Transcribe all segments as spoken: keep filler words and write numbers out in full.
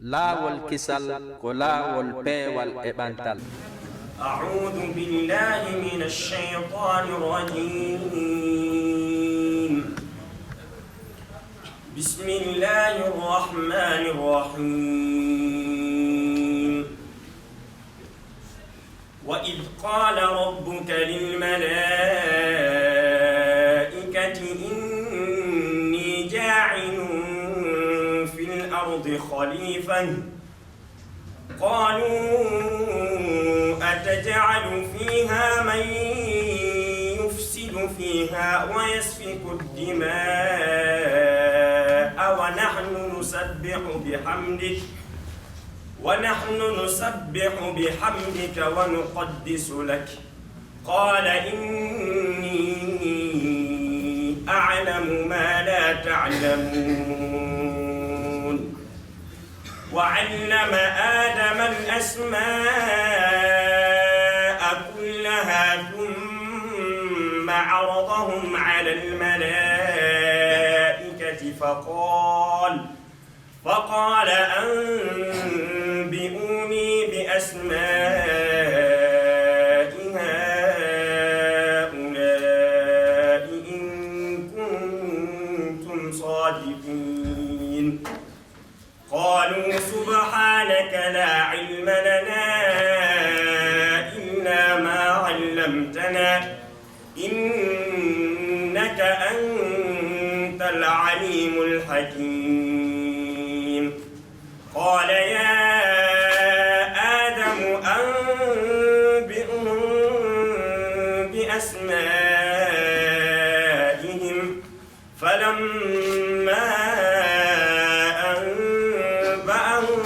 Laawol kisal ko laawol peewal e ɓantal. أعوذ بالله من الشيطان الرجيم. بسم الله الرحمن الرحيم. وإذ قال ربك للملائكة إني جاعل في الأرض خليفة. قالوا أتجعل فيها من يفسد فيها ويسفك الدماء ونحن نسبح بحمدك، ونحن نسبح بحمدك ونقدس لك. قال إني أعلم ما لا تعلمون. وعلم آدم الأسماء كلها ثم عرضهم على الملائكة فقال، فقال أنبئوني بأسماء هؤلاء إن كنتم صادقين. قالوا سبحانك لا علم لنا إلا ما علمتنا إنك أنت العليم الحكيم. قال يا آدم أنبئهم بأسمائهم فلما أنبأهم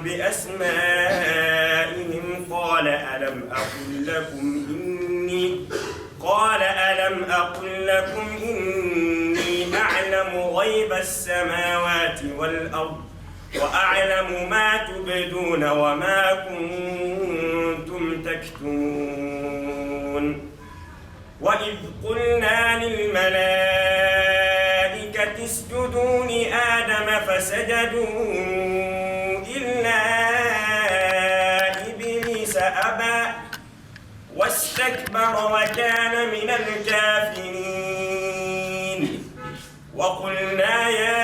بأسمائهم قال ألم أقل لكم إني قال ألم أقل لكم إني أعلم غيب السماوات والأرض وأعلم ما تبدون وما كنتم تكتمون. وإذ قلنا للملائكة اسجدوا لآدم فسجدوا إلا إبليس أبى واستكبر وكان من الكافرين. وقلنا يا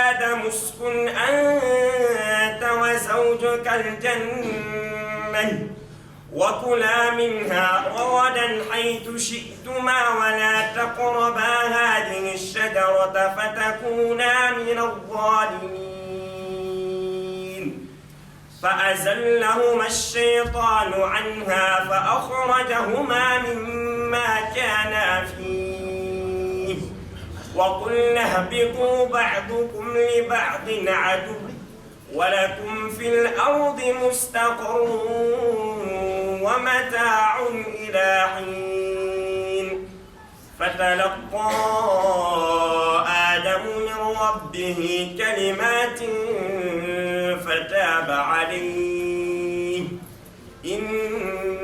آدم اسكن أنت وزوجك الجنة وكلا منها رغدا حيث شئتما ولا تقربا هذه الشجرة فتكونا من الظالمين. فأزلهما الشيطان عنها فأخرجهما مما كانا فيه. وقلنا اهبطوا بعضكم لبعض عدو ولكم في الأرض مستقر ومتاع إلى حين. فتلقى آدم من ربه كلمات فتاب عليه إنه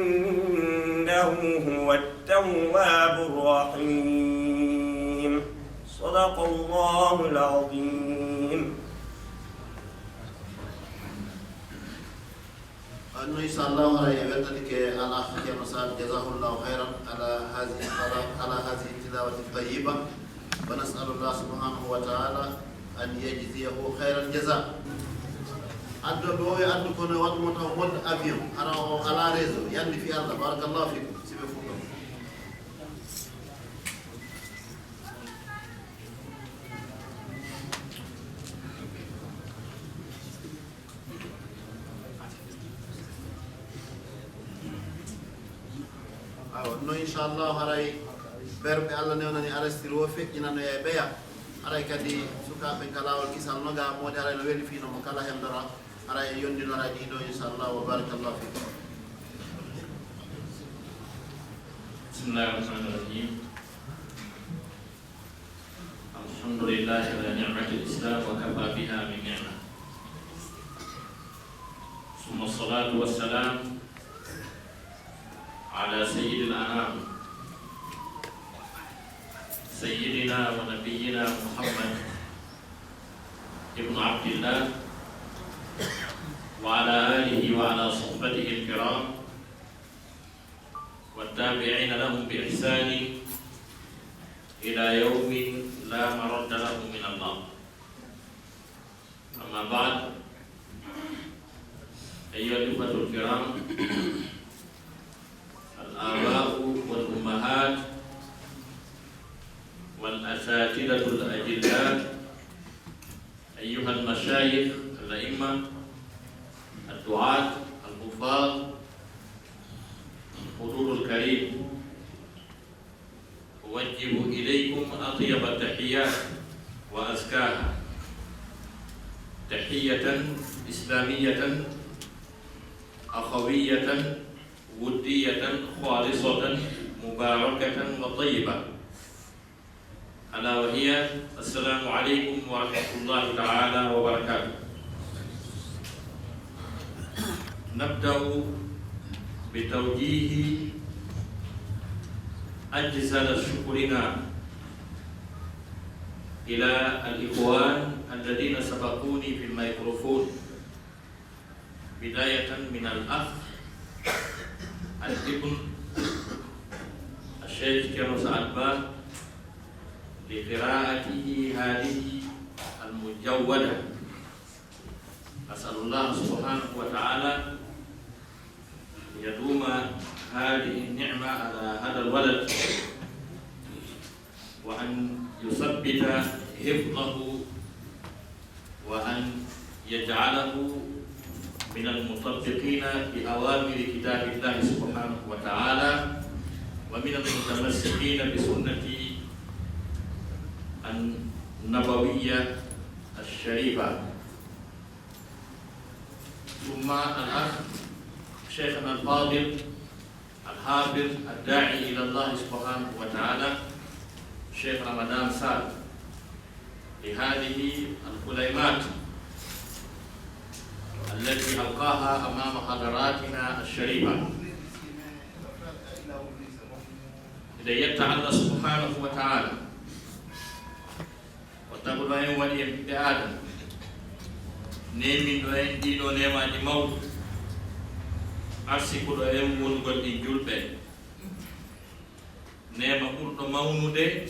هو التواب الرحيم. صدق الله العظيم. Anno inshallah haray e weltanike ala Ceerno Sal, jazahullahu khairan ala hazihi tala-, ala hazihi tilawati tayyiba. Wa nas'alullah subhanahu wa ta'ala an yajziyahu khairal jaza. Addo ɗo e addu kono waɗu mo taw mode avion, hara o ala réseau, yandi fi Allah, barakallahu fikum, sibe fuɗɗo. Awa, no inchallah haray berɓe Allah newnani arastiri o feƴƴinanoya e ɓeya. Haray kadi sukaaɓe ka laawol kisal noga moodi haray no weli fino mo kala hendora. Haray en yondinora ɗiɗo inchallah wa barakallahu fikum. بسم الله الرحمن الرحيم. الحمد لله على نعمة الإسلام وكفى بها من نعمة. ثم الصلاة والسلام على سيد الأنام سيدنا ونبينا محمد بن عبد الله وعلى آله وعلى صحبته الكرام والتابعين لهم بإحسان إلى يوم لا مرد له من الله. أما بعد، أيها الإخوة الكرام، الآباء والأمهات والأساتذة الأجلاء، أيها المشايخ الأئمة، الدعاة، الحفاظ، الحضور الكريم، أوجه إليكم أطيب التحيات وأزكاها، تحية إسلامية أخوية ودية خالصة مباركة وطيبة، ألا وهي: السلام عليكم ورحمة الله تعالى وبركاته. نبدأ بتوجيه أجزل شكرنا إلى الإخوان الذين سبقوني في الميكروفون، بداية من الأخ الابن الشيخ كيرو سعد با لقراءته هذه المجودة. أسأل الله سبحانه وتعالى أن يدوم هذه النعمة على هذا الولد، وأن يثبت حفظه، وأن يجعله من المطبقين بأوامر كتاب الله سبحانه وتعالى، ومن المتمسكين بسنة النبوية الشريفة. ثم الأخ شيخنا الفاضل الحافظ الداعي إلى الله سبحانه وتعالى شيخ رمضان سال لهذه الكلمات التي ألقاها أمام حضراتنا الشريفة. Eɗen yetta Allah subhanahu wa ta'ala, o taguɗo en, waɗi en ɓiɓɓe Aadama, neeminɗo en ɗiɗo neemaaji mawɗi, arsikuɗo en wonugol ɗin julɓe. Neema ɓurɗo mawnude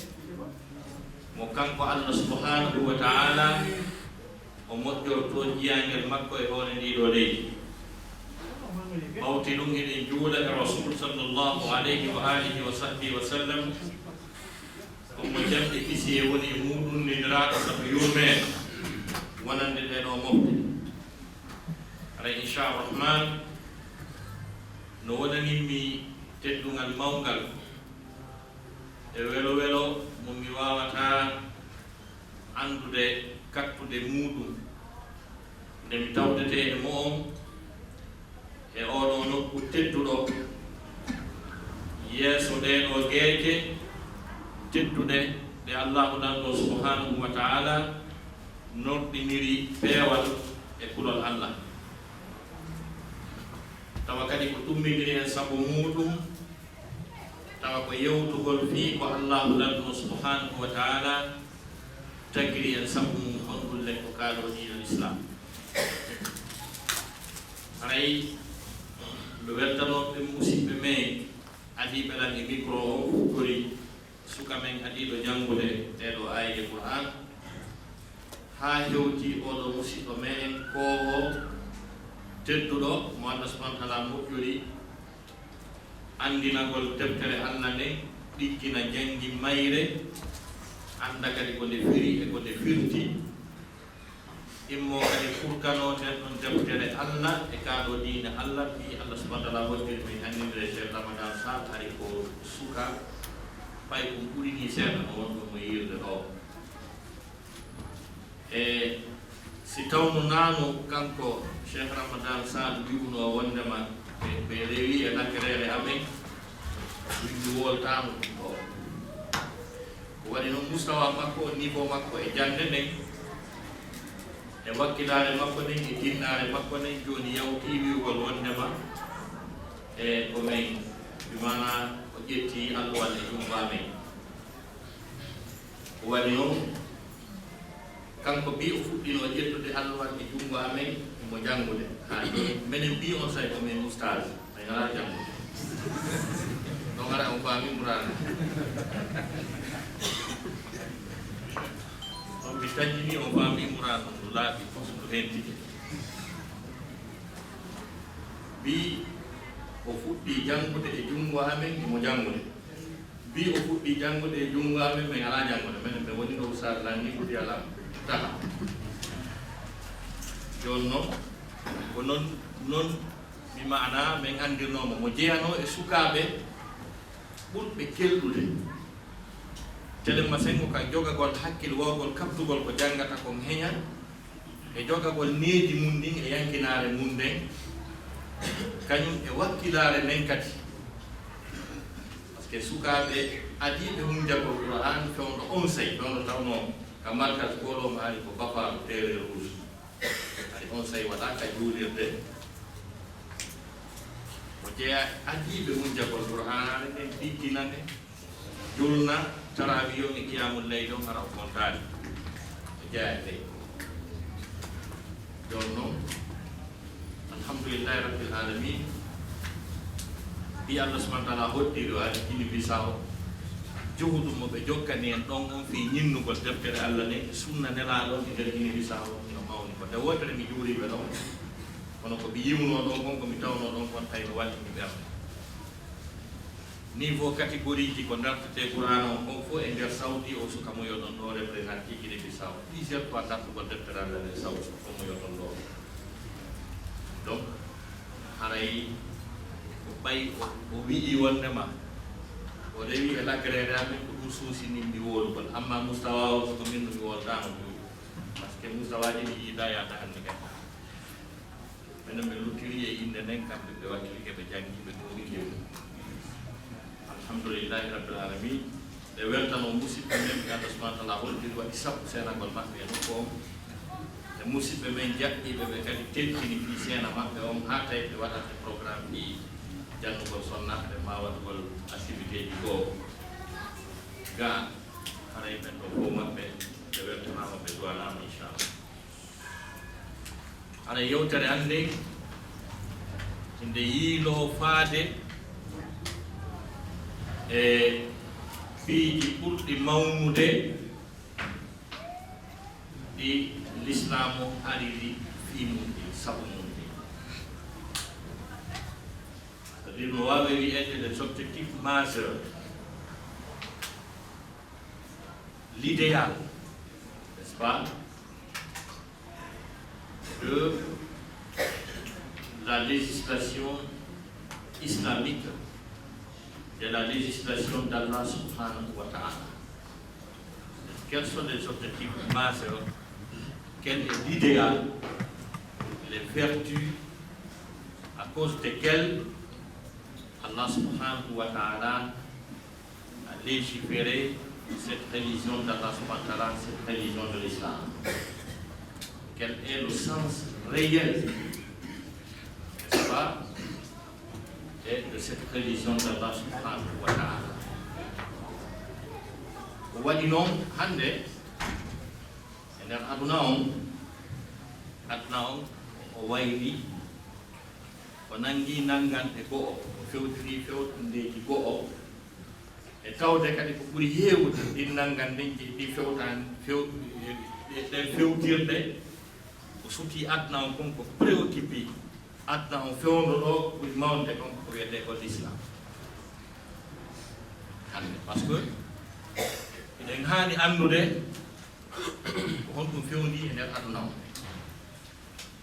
mo kanko Allah subhanahu wa ta'ala o moƴƴorto jiyaangel makko e hoore ndii ɗoo leydi. Ɓawti ɗum, eɗen juula e Rasul sallallahu alayhi wa alihi wa sahbihi wa sallam, on mo jamɗe kisi e woni e muuɗum, nuliraaɗo sabu yurmeende wonande ɗee ɗoo mofte. Haray, inchaa Rahman, no wonanimmi teddungal mawngal e welo welo mo mi waawataa anndude kattude muuɗum, nde mi tawdetee e mo'on e oo ɗoo nokku tedduɗo, yeeso ɗee ɗoo geece tedduɗe ɗe Allaahu Lanɗo subhaanahu wa ta'aala norɗiniri peewal e kulol Allah. Tawa kadi ko tummindiri en sabu muuɗum, tawa ko yewtugol fii ko Allaahu Lanɗo subhaanahu wa ta'aala tagiri en sabu mum, honɗum le ko kaɗo diinal Islam. Haray no weltanoo ɓe musiɓɓe men adiiɓe lan e micro o, fuɗɗori suka men adiiɗo janngude ɗee ɗoo aayeeje Qur'aan, haa hewti oo ɗoo musiɗɗo meɗen koowo tedduɗo mo Allah subhaanahu wa ta'aala moƴƴori, anndinagol deftere Allah nden, ɗiggina janngi mayre, annda kadi ko nde firi e ko nde firti. Immo kadi furkanoo nden ɗon deftere Allah e kaa ɗoo diine Allah, fii Allah subhaanahu wa ta'aala waɗiri men anndinire Cheikh Ramadan Sall, hari ko suka, fay ko ɓuri nii seeɗa no wonɗo mo yi'irde ɗoo. E si tawno naano kanko Cheikh Ramadan Sall wi'unoo wonndema ɓe, ɓe rewi e nakereere amen, min mi woltaano ɗum ɗoo. Ko waɗi noon, mustawa makko, niveau makko e jannde nden, e wakkilaare makko nden, e tinnaare makko nden, jooni yawtii wi'ugol wonndema e ko men, bi maanaa o ƴetti alluwal e junngo amen. Ko waɗi noon, Kanko bi o fuɗɗino ƴettude alluwal e junngo amen, mo janngude. Haa jooni, menen bi on say ko men ustaas, men alaa janngude. Ɗon ara on faami Qur'aana. Ɗon mi taƴƴini on faami Qur'aana, no laaɓi fof, no hentike. Bi o fuɗɗi janngude e junngo amen, mo janngude. Bi o fuɗɗi janngude e junngo amen, men alaa janngude. Menen, men woni no Oustaz lanni, fuɗɗi alaa. Taha. Jooni non, ko non, non mi maana men anndirnoo mo. Mo jeyanoo e sukaaɓe ɓurɓe kelɗude. Telen ma senngo ka jogagol hakkil woogol, kaɓtugol ko janngata kon heña, e jogagol needi mun ndin e yankinaare mun nden, kañum e wakkilaare nden kadi. Parce que sukaaɓe adiiɓe hunjagol Qur'aan fewndo onsay, fewndo tawnoo ka markaz Kooloo Maali ko Bafaaru Terre Rouge. Hari onsay waɗaa ka juulirde. O jeyaa adiiɓe hunjagol Qur'aanaare nden, ɗiggina nde. Julna tarawih on e qiyamul layl on, hara o kontaali. O jeyaa e ɓe. Jooni non, alhamdulillahi rabbil alamin. Ɓii Allah subhanahu wa ta'ala hoddiri o ari Guinée Bissau. Juhudu mo ɓe jokkani en ɗon on fii ñinnugol deftere Allah nden e sunna Nelaaɗo on e nder Guinée Bissau, no mawni. Ko nde wootere mi juuriiɓe ɗon. Kono ko mi yiwnoo ɗon kon, ko mi tawnoo ɗon kon, tawi no wallini ɓernde. Niveau catégorie ji ko dartetee Qur'aana on kon fof e nder sawti o suka mo yoɗon ɗo représenté Guinée Bissau. Plusieurs fois dartugol deftere Allah nder sawti ko mo yoɗon ɗo. Donc, haray ko ɓay o, o wi'i wondema o rewi e laggereede amen, ko ɗum suusinimmi wowlugol. Amma mustawa o ko min no mi wowlataano ɗum. Parce que mustawaaji ɗi yiida yaada hannde kadi. Minen min luttiri e innde nden, kamɓe ɓe wakkilike, ɓe janngi, ɓe ɗowri lewru. Alhamdulillahi rabbil alamin. Ɓe weltano musidɓe men, ɓe Allah subhanahu wa ta'ala holliri waɗi sabu seenagol maɓɓe e nokku on. E musidɓe men jaɓɓiiɓe ɓe kadi teddini fii seena maɓɓe on, haa tawi ɓe waɗata programme ɗi jannugol sonnaaɓe maa waɗugol activité ji goo. Gaa, haray ɓen ɗo fof maɓɓe, ɓe weltanaama, ɓe duwanaama, inchallah. Hara yewtere hannde inde yiiloo faade e piiji ɓurɗi mawnude ɗi Lislaam o ariri fii mun ɗin, sabu mun ɗin. C'est-à-dire, no waawi wi'eede les objectifs majeurs, l'idéal, n'est-ce pas, de la législation islamique, de la législation d'Allah subhanahu wa ta'ala. Quels sont les objectifs majeurs? Quel est l'idéal, les vertus à cause desquelles Allah subhanahu wa ta'ala a légiféré cette religion d'Allah subhanahu wa ta'ala, cette religion de l'islam? Quel est le sens réel, n'est-ce pas, et de cette religion d'Allah subhanahu wa ta'ala? Ko waɗi non hannde e nder aduna on, aduna on o wayli, o nangi nannganɗe go'o, o fewtiri fewtandeeji go'o, e tawde kadi ko ɓuri heewude ɗin nannganɗeeji ɗi fewtan-, few-, ɗe, ɗen fewtirɗe, ko suti aduna on kon ko préoccupé. Aduna on fewndo ɗo ɓuri mawnude kon ko wi'etee ko l'islam. Hannde, parce que eɗen haani anndude ko honɗum fewndi e nder aduna on.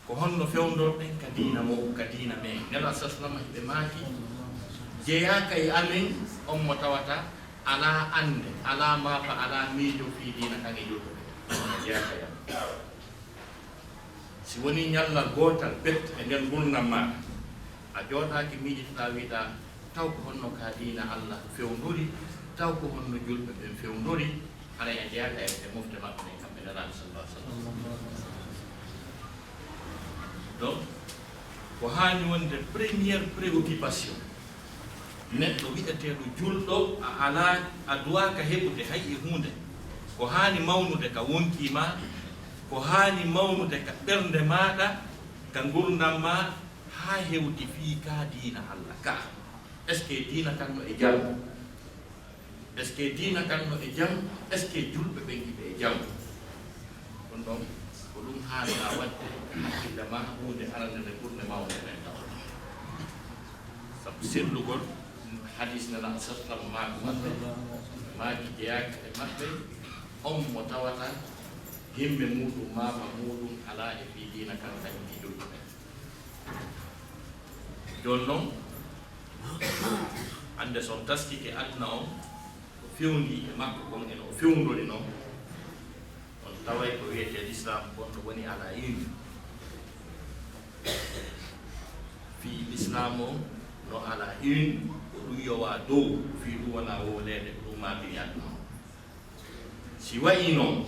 Ko honno fewndorɗen ka diina mo, ka diina men? Nelaaɗo sallallaahu alayhi wa sallam, ɓe maaki, jeyaaka e amen on mo tawata alaa annde, alaa maafa, alaa miijo fii diina kan e julɓe. Jeyaaka e amen. Si wonii ñallal gootal bet e nder ngurndan maaɗa, a jooɗaaki miijitoɗaa, wi'uɗaa, taw ko honno ka diina Allah fewndori, taw ko honno julɓe ɓen fewndori, haray a jeyaaka e, e mofte maɓɓe ɗen, kamɓe Nelaaɗo sallallaahu alayhi wa sallam. Donc, ko haani wonde première préoccupation neɗɗo wi'eteeɗo julɗo, a alaa, a duwaaka heɓude hay e huunde. Ko haani mawnude ka wonkii maa, Ko haani mawnude ka ɓernde maaɗa, ka ngurndan maa, haa hewti fii ka diina Alla ka. Est-ce que diina kan no e jam? Est-ce que diina kan no e jam? Est-ce que julɓe ɓen hiɓe e jam? Ɗun ɗon, ko ɗun haanaa waɗde hakkille maa, huunde arande nde ɓurnde mawnde nden taw. Sabu sellugol hadis Nelaaɗo sallallahu alaihi wasallam maaki maɓɓe, maaki jeyaaka e maɓɓe, on mo tawata himme muuɗum, maafa muuɗum alaa e fii diina kan, kañum e julɓe ɓen. Jooni non, hannde so on taskike aduna on, ko fewndii e makko kon, e no o fewndori non, on taway ko wi'etee l'islam kon no woni à la une. Fii l'islam on no à la une, ko ɗum yowaa dow, fii ɗum wonaa wowleede, ko ɗum maabiri aduna on. Si wa'ii non,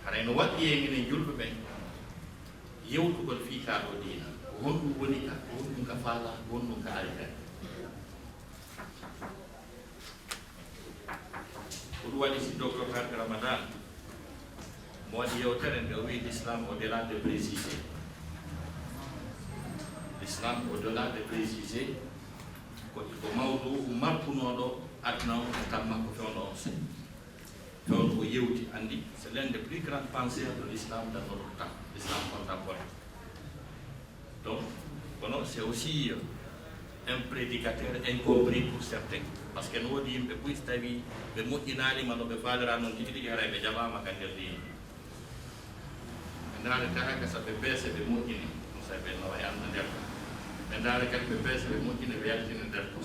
haray no waɗɗii en enen julɓe ɓen yewtugol fii kaa ɗoo diina. Ko honɗum woni ka, ko honɗum ka faalaa, ko honɗum ka ari ka. Ko ɗum waɗi si docteur Kadi Ramadan mo waɗi yewtere nde, o wi'i l'islam au-delà des préjugés. L'islam au-delà des préjugés, ko, ko mawduu'u marpunooɗo aduna on e tan makko fewndo on sey. Fewndo o yewti, anndi, c'est l'un des plus grands penseurs de l'islam dans notre temps, l'islam contemporain. Donc, kono c'est aussi, euh, un prédicateur incompris pour certains. Parce que no woodi yimɓe buy so tawi ɓe moƴƴinaali ma no ɓe faalira non tigi tigi, haray ɓe jaɓaama ka nder diina. Ɓe ndaarete haa gasa ɓe peese ɓe moƴƴini, ɗum sabi ɓe no wayi annda nder ko. Ɓe ndaare kadi ɓe peese ɓe moƴƴini, ɓe yaltini nder ko.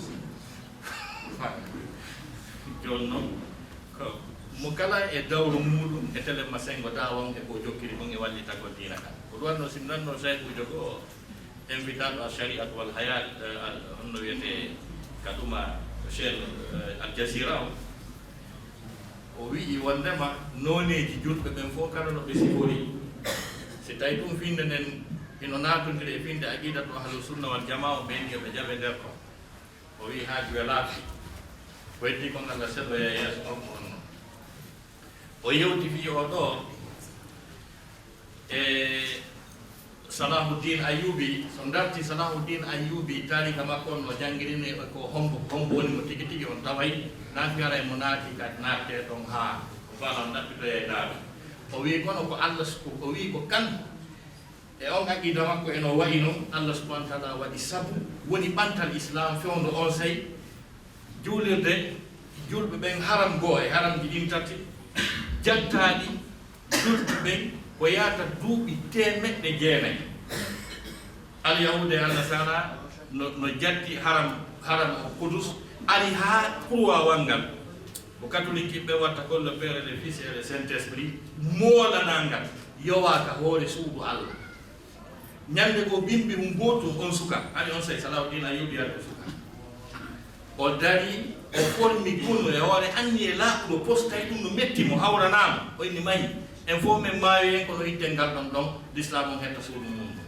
Jooni non, ko mo kala e dawro muuɗum e tele ma sengo da wonde ko jokkiri ɗum e wallitagol diina kan. Ko ɗum wonno si mi nanno saykuujo goo, invitaaɗo Al Shariat wal Hayat, eh, al-, honno wiyetee ka ɗuma chaîne, eh, Al Jazeera on. O wi'i wondema nooneeji julɓe ɓen fof kala no ɓe sifori. Si tawi ɗum finnde nden hino naatondiri e finnde aqidatu ahlu sunna wal jamaa, o ɓeydi yo ɓe jaɓe nder ko. O wi'i haaju welaa. Ko heddi kon Allah seɗoya yeeso makko on non. O yewti fii o ɗoo e Salahuddin Ayyubi, so darti Salahuddin Ayyubi, taarika makko on no janngirini e ko hombo, hombo woni mo tigi tigi, on taway na fiyara e mo naati ka naatde ɗon haa ko faalaa on ɗaɓɓitoya e naata. O wi'i kono ko Allah su-, o wi'i ko kan e on aqida makko e no wa'i non, Allah subhanahu wa ta'ala waɗi sabu woni ɓantal Islam fewndo on sey. Juulirde julɓe ɓen haram goo e haramji ɗin tati, jattaaɗi julɓe ɓen ko yaata duuɓi teemeɗɗe jeenay. Alyahuuda e Annasaara no, no jatti haram, haram o Kudus, ari haa kurwaawal ngal. Ko katolikkiiɓe ɓen watta ko le Père, le Fils et le Saint-Esprit, moolanaa ngal, yowaa ka hoore suudu Allah. Ñannde goo, bimbi mum gootum, on suka, ari on sey Salahuddin Ayyubi ari ko suka. O dari, o formi kunu e hoore anniyee laaɓuɗo, postay ɗum no metti mo, hawranaa mo. O inni, "Mahi, en fof men maayoyen, kono itten ngal ɗon ɗon, Lislaam on hetta suudu mum ɗum."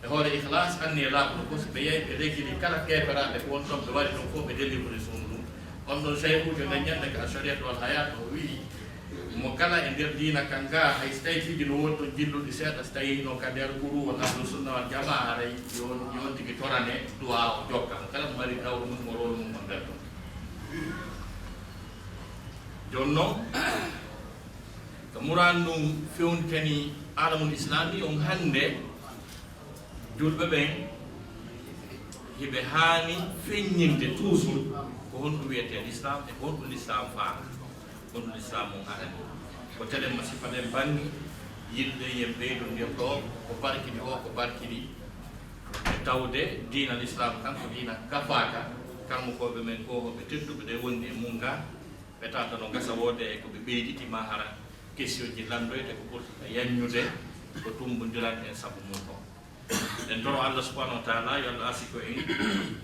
E hoore ikhlas, anniyee laaɓuɗo, ko si ɓe yahi, ɓe regili kala keeferaaɓe ko won ɗon, ɓe wari ɗon fof, ɓe délivré suudu ɗum. On ɗon sayhuujo nden ñannde ka Shariat wal Hayat o wi'i, mo kala e nder diina kan ga, hay so tawi fiji no woodi ɗon jilluɗi seeɗa, so tawi hino ka nder kuru won Ahlu Sunna wal Jamaa, haray yo on, yo on tigi torane du'a o jokka. Mo kala mo mari dawro mum, mo rôle mum on nder ɗon. Jooni non, ko muraadu ndun fewnditani alamul islami on hannde, julɓe ɓen hiɓe haani feññinde toujours ko honɗum wiyetee Lislaam e ko honɗum Lislaam faala, honɗum Lislaam on arani. Ko telen ma sifaɗen bangi, yiɗuɗen yen ɓeydondir ɗoo ko barkini oo, ko barkini, e tawde diina Lislaam kan ko diina kafaaka, karamokooɓe men ko hoɓe tedduɓe ɓe wondi e mun ga, ɓe tawata no gasa woode e ko ɓe ɓeyditi, ma hara question ji lanndoyte ko ɓurtata yaññude ko tumbondiral en sabu mun ɗon. En toro Allah subhanahu wa ta'ala yo Allah arsiko en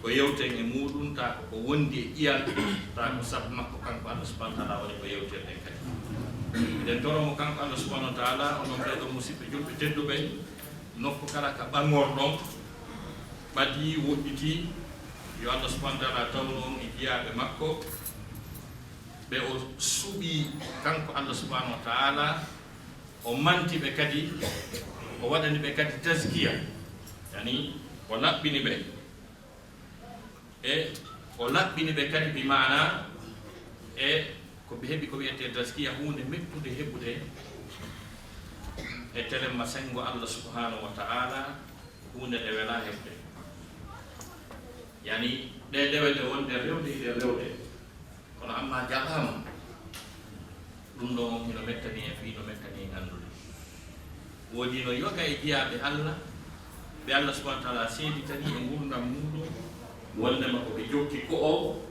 ko yewten e muɗum, taa ko ko wondi e ƴiyal, taa ko sabu makko kanko Allah subhanahu wa ta'ala waɗi ko yewtirɗen kadi. Eɗen toro mo kanko Allah subhanahu wa ta'ala, onon ɓee ɗoo musiɓɓe julɓe tedduɓe, nokku kala ka ɓangorɗon, ɓadii, woɗɗitii, yo Allah subhanahu wa ta'ala tawnu on e jiyaaɓe makko, ɓe o suɓii kanko Allah subhanahu wa ta'ala, O manti ɓe kadi, o waɗani ɓe kadi taskiya, yani o laɓɓini ɓe. E o laɓɓini ɓe kadi bi maana e ko ɓe heɓi ko wiyetee taskiya, huunde mettude heɓude e telemma senngo Allah subhanahu wa ta'ala, huunde nde welaa heɓde. Yani ɗe dewe ɗe wonde rewde hiɗe rewde. Kono amma jaɓaama, ɗum ɗo on hino mettani en fii no mettani en anndude. Woodi no yoga e jiyaaɓe Allah, ɓe Allah subhanahu wa ta'ala seeditani e ngurdam muuɗum, wondema ko ɓe jokki ko o,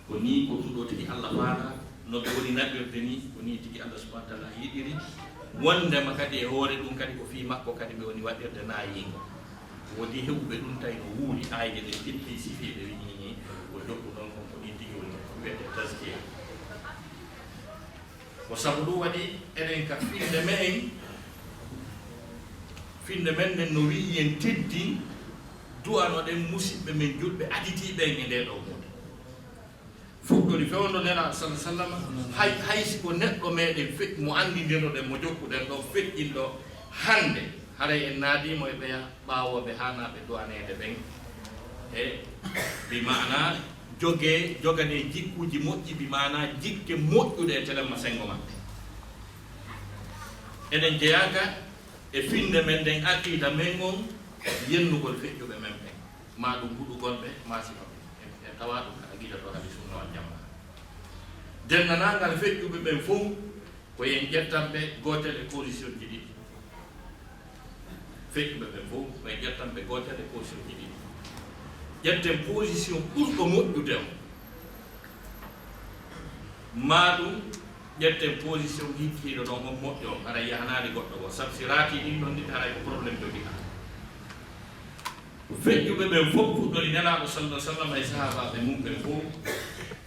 ko nii ko ɗum ɗo tigi Allah faala, no ɓe woni naɓirde nii, ko nii tigi Allah subhanahu wa ta'ala yiɗiri, wondema kadi e hoore ɗum kadi ko fii makko kadi ɓe woni waɗirde naayingo. Woodi heɓuɓe ɗum tawi no wuuri, aayde ɗen teppi sifii ɓe wi'i nii, ko jokku ɗon kon ko nii tigi woni, ko wiyetee taskiya. Ko sabu ɗum waɗi eɗen ka finnde men, finnde men nden no wi'i yen teddin, du'anoɗen musiɓɓe men julɓe aditiiɓe en e ndee ɗoo huunde. Fuɗɗori fewndo Nelaaɗo sallallahu alaihi wasallam, hay, hay si ko neɗɗo meɗen feƴ-, mo anndindirɗen, mo jokkuɗen ɗo, feƴƴinɗo hannde, haray en naadii mo e ɓeya ɓaawooɓe haanaaɓe du'aneede ɓen. E bi maana jogee, joganee jikkuuji moƴƴi, bi maana jikke moƴƴuɗe e telemma senngo maɓɓe. Eɗen jeyaa ka e finnde men nden, aqiida men on, yennugol feƴƴuɓe men ɓen, maa ɗum huɗugol ɓe, maa sino ɓe. En, en tawaa ɗum ka aqiida to ahli sunna wal jamaa. Denndaangal feƴƴuɓe ɓen fow, ko en ƴettan ɓe gootel e position ji ɗiɗi. Feƴƴuɓe ɓen fow, ko en ƴettan ɓe gootel e position ji ɗiɗi. Ƴetten position ɓurɗo moƴƴude on. Maa ɗum ƴetten position hikkiiɗo ɗon on moƴƴo on, haray yahanaali goɗɗo goo. Sabu si raatii ɗin ɗon ɗiɗi, haray ko problème jogiɗaa. Feƴƴuɓe ɓen fow puɗɗori Nelaaɗo sallallahu alaihi wasallam e sahaabaaɓe mum ɓen fow.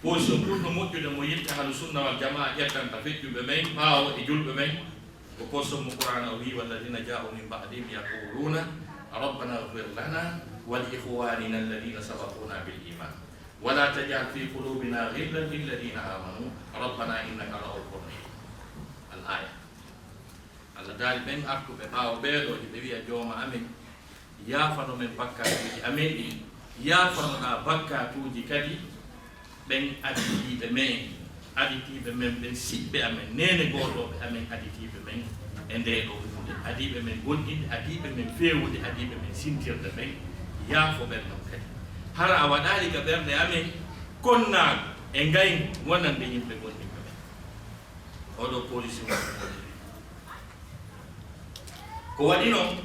Position ɓurɗo moƴƴude mo yiɗɓe ahlu sunna wal jamaa ƴettanta feƴƴuɓe ɓen ɓaawo e julɓe ɓen, ko position mo Qur'aana o wi'i, "والذين جاءوا من بعدهم يقولون ربنا اغفر لنا ولإخواننا الذين سبقونا بالإيمان ولا تجعل في قلوبنا غلا للذين آمنوا ربنا إنك رءوف رحيم." Al-aya. Allah daali ɓen artuɓe ɓaawo ɓee ɗoo, hiɓe wi'a, "Jooma amen, yaafano men bakkaatuuji amen ɗin, yaafanoɗaa bakkaatuuji kadi ɓen aditiiɓe men, aditiiɓe men ɓen, siɓɓe amen, neene gootooɓe amen, aditiiɓe men e ndee ɗoo huunde, adiiɓe men goonɗinde, adiiɓe men feewude, adiiɓe men sintirde ɓen, yaafo ɓen ɗon kadi. Hara a waɗaali ka ɓerɗe amen konnaagu e ngayngu wonande yimɓe goonɗinɓe ɓen." Oo ɗoo position. Ko waɗi non,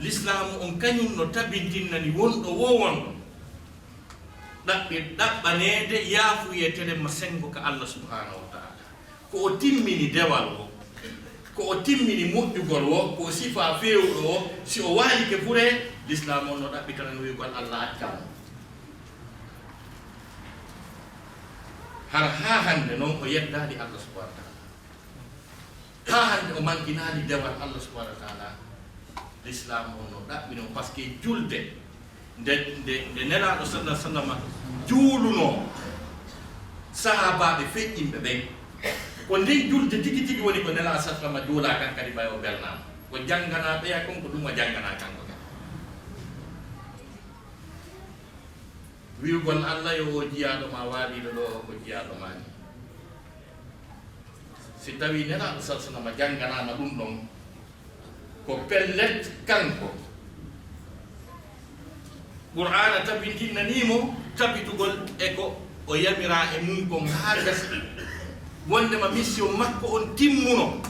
Lislaamu on kañum no tabintinnani wonɗo woo wonɗo ɗaɓɓi-, ɗaɓɓaneede yaafuyee telemma senngo ka Allah subhanahu wa ta'ala. Ko o timmini dewal o, ko o timmini moƴƴugol o, ko o sifaa feewuɗo o, si o waalike furee, Lislaamu on no ɗaɓɓitana no wi'ugol Allah accaa mo. Hara haa hannde non o yeddaali Allah subhanahu wa ta'ala. Haa hannde o mankinaali dewal Allah subhanahu wa ta'ala. Lislaamu on no ɗaɓɓi non, parce que julde nde, nde, nde Nelaaɗo sallallahu alaihi wasallam juulunoo sahaabaaɓe feƴƴinɓe ɓen, ko nden julde tigi tigi woni ko Nelaaɗo sallallahu alaihi wasallam juulaa kan kadi ɓay o belnaama. Ko jannganaa ɓeya kon, ko ɗum o jannganaa kanko kadi. Wi'ugol Allah yo o jiyaaɗo maa waaliiɗo ɗoo, o ko jiyaaɗo maa nii. Si tawii Nelaaɗo sallallahu alaihi wasallam jannganaama ɗum ɗon, ko pellet kanko, Qur'aana tabintinnanii mo tabitugol e ko o yamiraa e mum kon haa gasi, wondema mission makko on timmuno,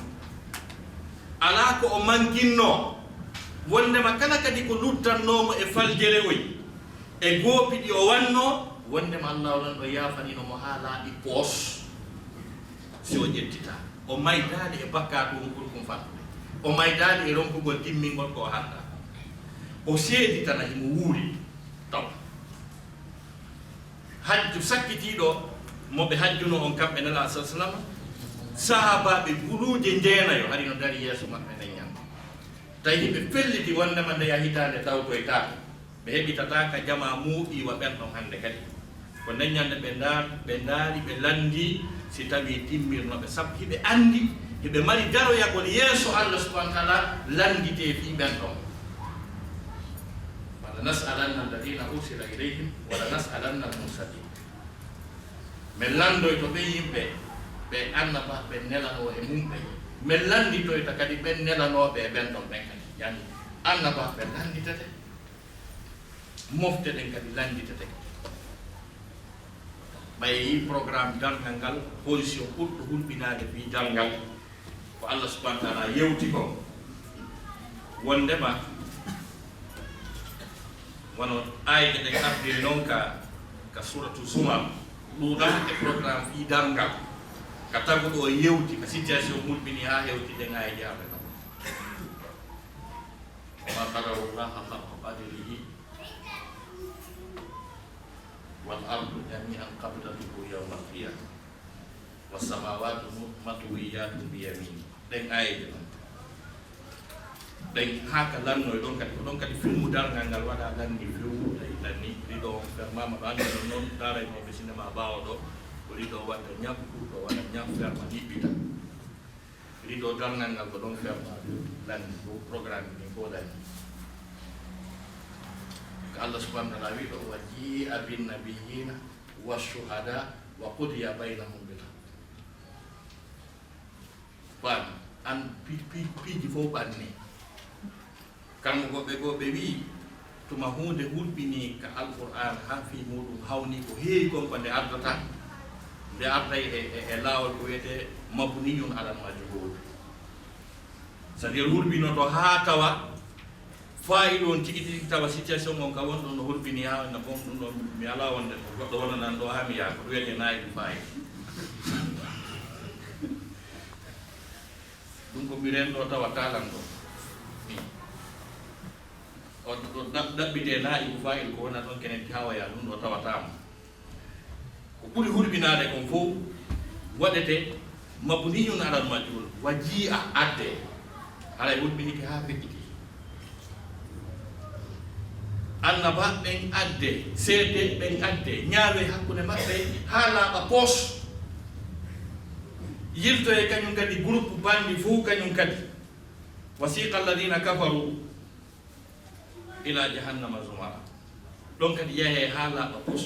alaa ko o mankinnoo, wondema kala kadi ko luttannoo mo e faljere oy, e goopi ɗi o wannoo, wondema Allah on ɗo yaafanino mo haa laaɓi poos. Si o ƴettitaa, o maydaali e bakkaatu on ɓuri ɗum fanɗude, o maydaali e ronkugol timmingol ko o handaa. O seeditana himo wuuri taw. Hajju sakkitiiɗo mo ɓe hajjunoo on kamɓe Nelaaɗo sallallahu alaihi wasallam, sahaabaaɓe guluuje jeenayo hari no dari yeeso maɓɓe nden ñande. Tawi hiɓe felliti wondema ndeya hitaande tawtoytaako. Ɓe heɓitataa ka jamaa muuɓii wa ɓen ɗon hannde kadi. Ko nden ñande ɓe ndaa-, ɓe ndaari, ɓe lanndii si tawii timmirno ɓe, sabu hiɓe anndi Hiɓe mari daroyagol yeeso Allah subhanahu wa taala, lannditee fii ɓen ɗon. ولنسألن الذين أرسل إليهم ولنسألن المرسلين. Min lanndoyto ɓen yimɓe ɓe annabaaɓe ɓen nelanoo e mum ɓen. Min lannditoyta kadi ɓen nelanooɓe e ɓen ɗon ɓen kadi. Yani, annabaaɓe ɓen lannditete, mofte ɗen kadi lannditete. Ɓay yii programme darngal ngal, position ɓurɗo hulɓinaade fii darngal, ko Allah subhanahu wa taala yewti kon. Wonndema, wano aayete ɗen ardiri non ka, ka Suuratu Zumar, ɗuuɗa e programme fii darngal, ka taguɗo o yewti, ka situation hulɓini haa hewti ɗen aayeje Alla ɗon. وما قدروا الله حق قدره والأرض جميعا قبضته يوم القيامة والسماوات مطويات بيمينه. Ɗen aayeeje non. Ɗen haa ka lannoy ɗon kadi, ko ɗon kadi filmu darngal ngal waɗa lanni few, tawi lanni, rido on fermaama, ɗo anndi non non, daaraynooɓe sinema ɓaawo ɗo, ko rido waɗa ñaɓɓu, ɗo waɗa ñaɓɓu ferma, niɓɓita. Rido darngal ngal ko ɗon ferma, lanni, ko programme ɗin ko lanni. Ko Allah subhanahu wa taala wi ɗo, وجيء بالنبيين والشهداء وقضي بينهم بالحق. Ɓan, an pi-, pi-, piiji fof ɓanni. Kammo goɓɓe goo ɓe wi'i, tuma huunde hulɓinii ka Alqur'aana haa fii muuɗum hawnii ko heewi kon ko nde ardata, nde arday e, e, e laawol ko wiyetee mabniyun alal majhuul. C'est-à-dire hulɓinoto haa tawa faayidu on tigi tigi tawa situation on ka wonɗon no hulɓinii haa no bon ɗum ɗon mi alaa wonde ko goɗɗo wonanan ɗo haa mi yaha ko ɗum wiyetee naayibu faayil. Ɗum ko mi renndo tawa taalan ɗo. Ni. O ɗo ɗaɓ-, ɗaɓɓitee naayibu faayil ko wona ɗon kenen ki hawaya ɗum ɗo tawataama. Ko ɓuri hulɓinaade kon fof waɗete mabniyun alal majhul, wa jii'a adde. Haray hulɓinike haa feƴƴiti. Annabaaɓe ɓen adde, seede ɓen adde, ñaawee hakkunde maɓɓe haa laaɓa pos. Yiltoyee kañum kadi groupe banndi fof kañum kadi. Wasiqa alladina kafaru ila jahannama zumara. Ɗon kadi yahee haa laaɓa pos.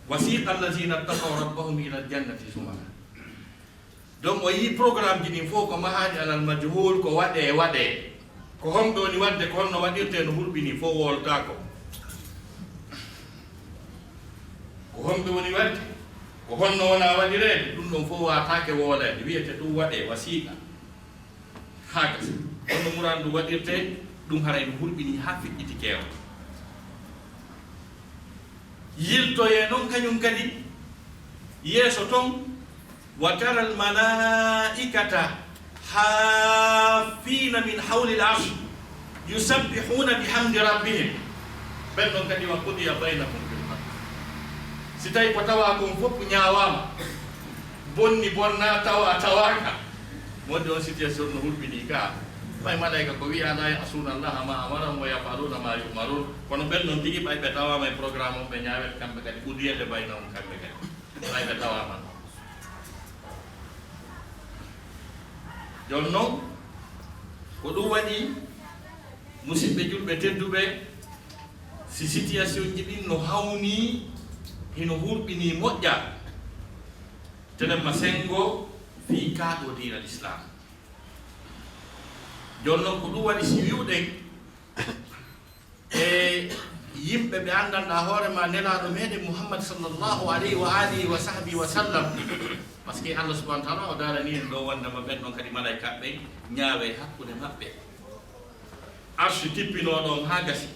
Wasiqa alladina ttaqaw rabbahum ila aljannati zumara. Donc o yii programme ji ɗin fof ko mahaaɗi alal majhul, ko waɗee, waɗee. Ko homɓe woni waɗde, ko honno waɗirtee, no hulɓinii fof wooltaako. Ko homɓe woni waɗde, ko honno wona waɗireede, ɗum ɗon fof waataake wooleede, wiyete ɗum waɗee wasiiqa. Haa gasa. Honno muraadu ndu waɗirtee, ɗum haray no hulɓinii haa feƴƴiti keewa. Yiltoyee non kañum kadi yeeso ton, وترى الملائكة حافين من حول العرش يسبحون بحمد ربهم. Ɓen ɗon kadi وقضي بينهم بالحق. Si tawi ko tawa kon fof ñaawaama, bonni bonna, tawa tawaaka, wonde on situation no hulɓinii ka. Ɓay malaika ko wi'a, لا يعصون الله ما أمرهم ويفعلون ما يؤمرون. Kono ɓen ɗon tigi ɓay ɓe tawaama e programme on, ɓe ñaawete kamɓe kadi, قضي بينهم kamɓe kadi. Ɓay ɓe tawaama non. Jooni non, ko ɗum waɗi, musidɓe julɓe tedduɓe, si situation ji ɗin no hawnii, hino hulɓinii moƴƴa, telen ma senngo fii kaa ɗoo diina Lislaam. Jooni non, ko ɗum waɗi si wi'uɗen, e yimɓe ɓe anndanɗaa hoore maa Nelaaɗo meɗen Muhammad sallallahu alayhi wa alihi wa sahbihi wa sallam. Parce que Allah subhanahu wa taala o daaranii en ɗo wondema ɓen ɗon kadi malaykaaɓe ɓen ñaawee hakkunde maɓɓe. Arshi tippinoo ɗon haa gasi.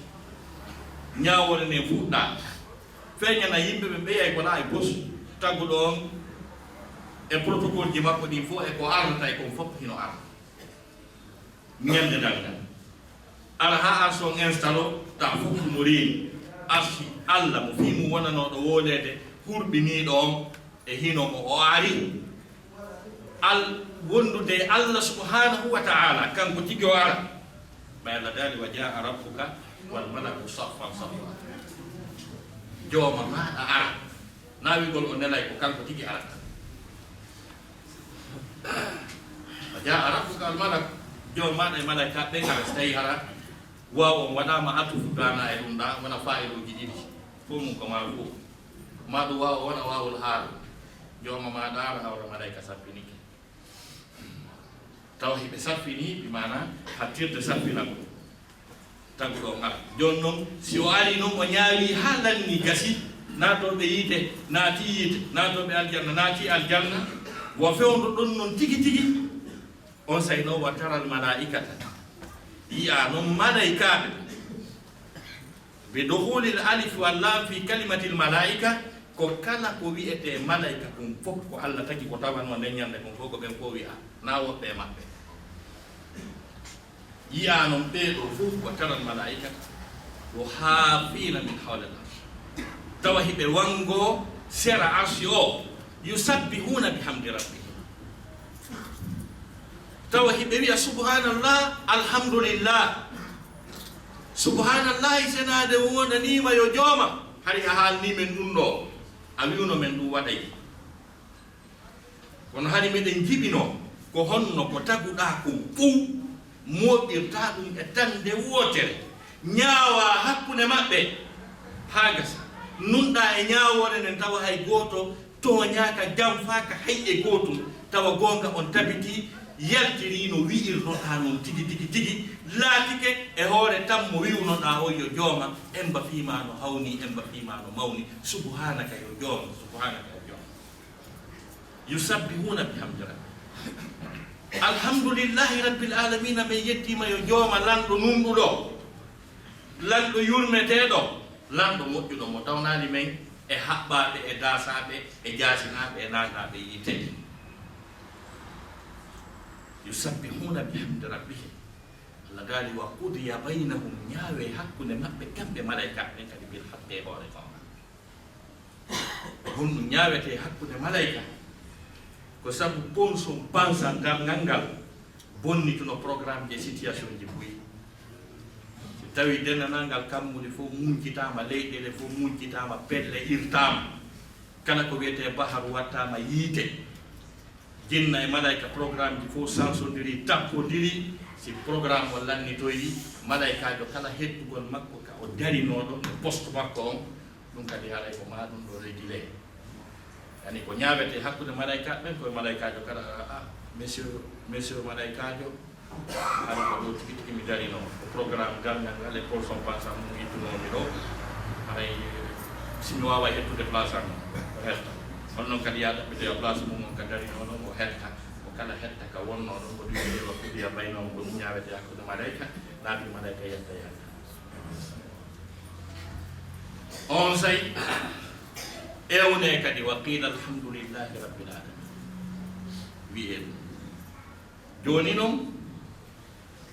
Ñaawoore nden fuɗɗaa. Feeñana yimɓe ɓe ɓeyay ko laayi pos. Tagguɗo on e protocole ji makko ɗin fof e ko arnata e kon fof hino arna. Ñande darngal. Ara haa arsi on instalo, ta fof no reeni. Arsi Alla mo fii mum wonanooɗo wooleede, hurɓiniiɗo on e hino mo o ari. Al-, wondude e Alla subhanahu wa ta'ala, kanko tigi o ara. Ɓay Alla daali, وجاء ربك والملك صفا صفا. Jooma maaɗa ara. Naawigol o nelay ko kanko tigi arata. Jaa rabbuka wal malak, joom maaɗa e malaykaaɓe ɓen ara, so tawii hara waaw on waɗaama atufu daana e ɗum ɗaa, wona faa'iluuji ɗiɗi, fof mum ko marfuu. Maa ɗum waaw wona waawul haal, jooma maaɗa ara hawra malayka sappinike. Tawa hiɓe sappini, bi maana hattirde sappinagol. Taguɗo on ara. Jooni non, si o ari non, o ñaawi haa lanni gasi, naatooɓe yiite, naati yiite, naatooɓe aljanna, naati aljanna, wo fewndo ɗon non tigi tigi. On say non, wa taral malaa'ikata. Yi'a non malaykaaɓe. Bi dukhulil alif wal lam fi kalimatil malaa'ika, ko kala ko wi'etee malayka ɗum fof, ko Allah tagi ko tawanoo nden ñande kon fof, ko ɓen fof wi'a, naa woɓɓe e maɓɓe. Yi'a non ɓee ɗoo fof, wa taral malaa'ikata, wo haafiina min hawlil arsh. Tawa hiɓe wangoo sera arshi o, yusabbihuna bihamdi rabbihim. Tawa hiɓe wi'a, "Subhanallah, alhamdulillah." Subhanallahi, senaade wonaniima yo jooma. Hari a haalnii men ɗum ɗoo, a wi'uno men ɗum waɗay. Kono hari meɗen jiɓinoo ko honno ko taguɗaa kon fow mooɓirtaa ɗum e tande wootere, ñaawaa hakkunde maɓɓe haa gasa. Nunɗaa e ñaawoore nden tawa hay gooto tooñaaka, janfaaka hay e gootum, tawa goonga on tabitii, yaltirii no wi'irnoɗaa non tigi, tigi, tigi, laatike e hoore tammo wi'unoɗaa on yo jooma, emba fii maa no hawnii, emba fii maa no mawnii, subhaanaka yo jooma, subhaanaka yo jooma. Yusabbihuna bihamdi rabbi. Alhamdulillahi rabbil alamina, men yettiima yo jooma lanɗo nunɗuɗo, lanɗo yurmeteeɗo, lanɗo moƴƴuɗo mo tawnaali men e haɓɓaaɓe, e daasaaɓe, e jaasinaaɓe, e naatnaaɓe yiite. Yusabbihuna bihamdi rabbihim. Allah daali, "Wa qudiya baynahum", ñaawe hakkunde maɓɓe kamɓe malaykaaɓe ɓen kadi bil haqqi e hoore goonga. Honɗum ñaawetee hakkunde malayka? Ko sabu ponson pansan darngal ngal bonnituno programme ji e situation ji buy. Si tawii denndanangal kammuuli fof muncitaama, leyɗeele fof muncitaama, pelle irtaama, kala ko wiyetee baharu wattaama yiite, jinna e malayka programme ji fof sansondiri, tappondiri, si programme o lannitoyi, malaykaajo kala hettugol makko ka o darinooɗo e poste makko on, ɗum kadi haray ko maa ɗum ɗo régulé. Yani ko ñaawetee hakkunde malaykaaɓe ɓen, ko e malaykaajo kala, a, a, monsieur, monsieur malaykaajo, hari ko ɗo tigi tigi mi darinoo. Ko programme darngal ngal e ponson pansan mum ittunoo mi ɗo. Haray si mi waawaa hettude place am, o hetta. On non kadi yaa ɗaɓɓitoya place mum on ka darinoo ɗon, o hetta. Ko kala hetta ka wonnoo ɗon, ko ɗum wi'etee wa qudiya baynahum, ko ɗum ñaawetee hakkunde malayka, laabi malayka yetta yetta. On say, ewnee kadi, wa qiila alhamdulillahi rabbil alamin. Wi'ee ɗum. Jooni non,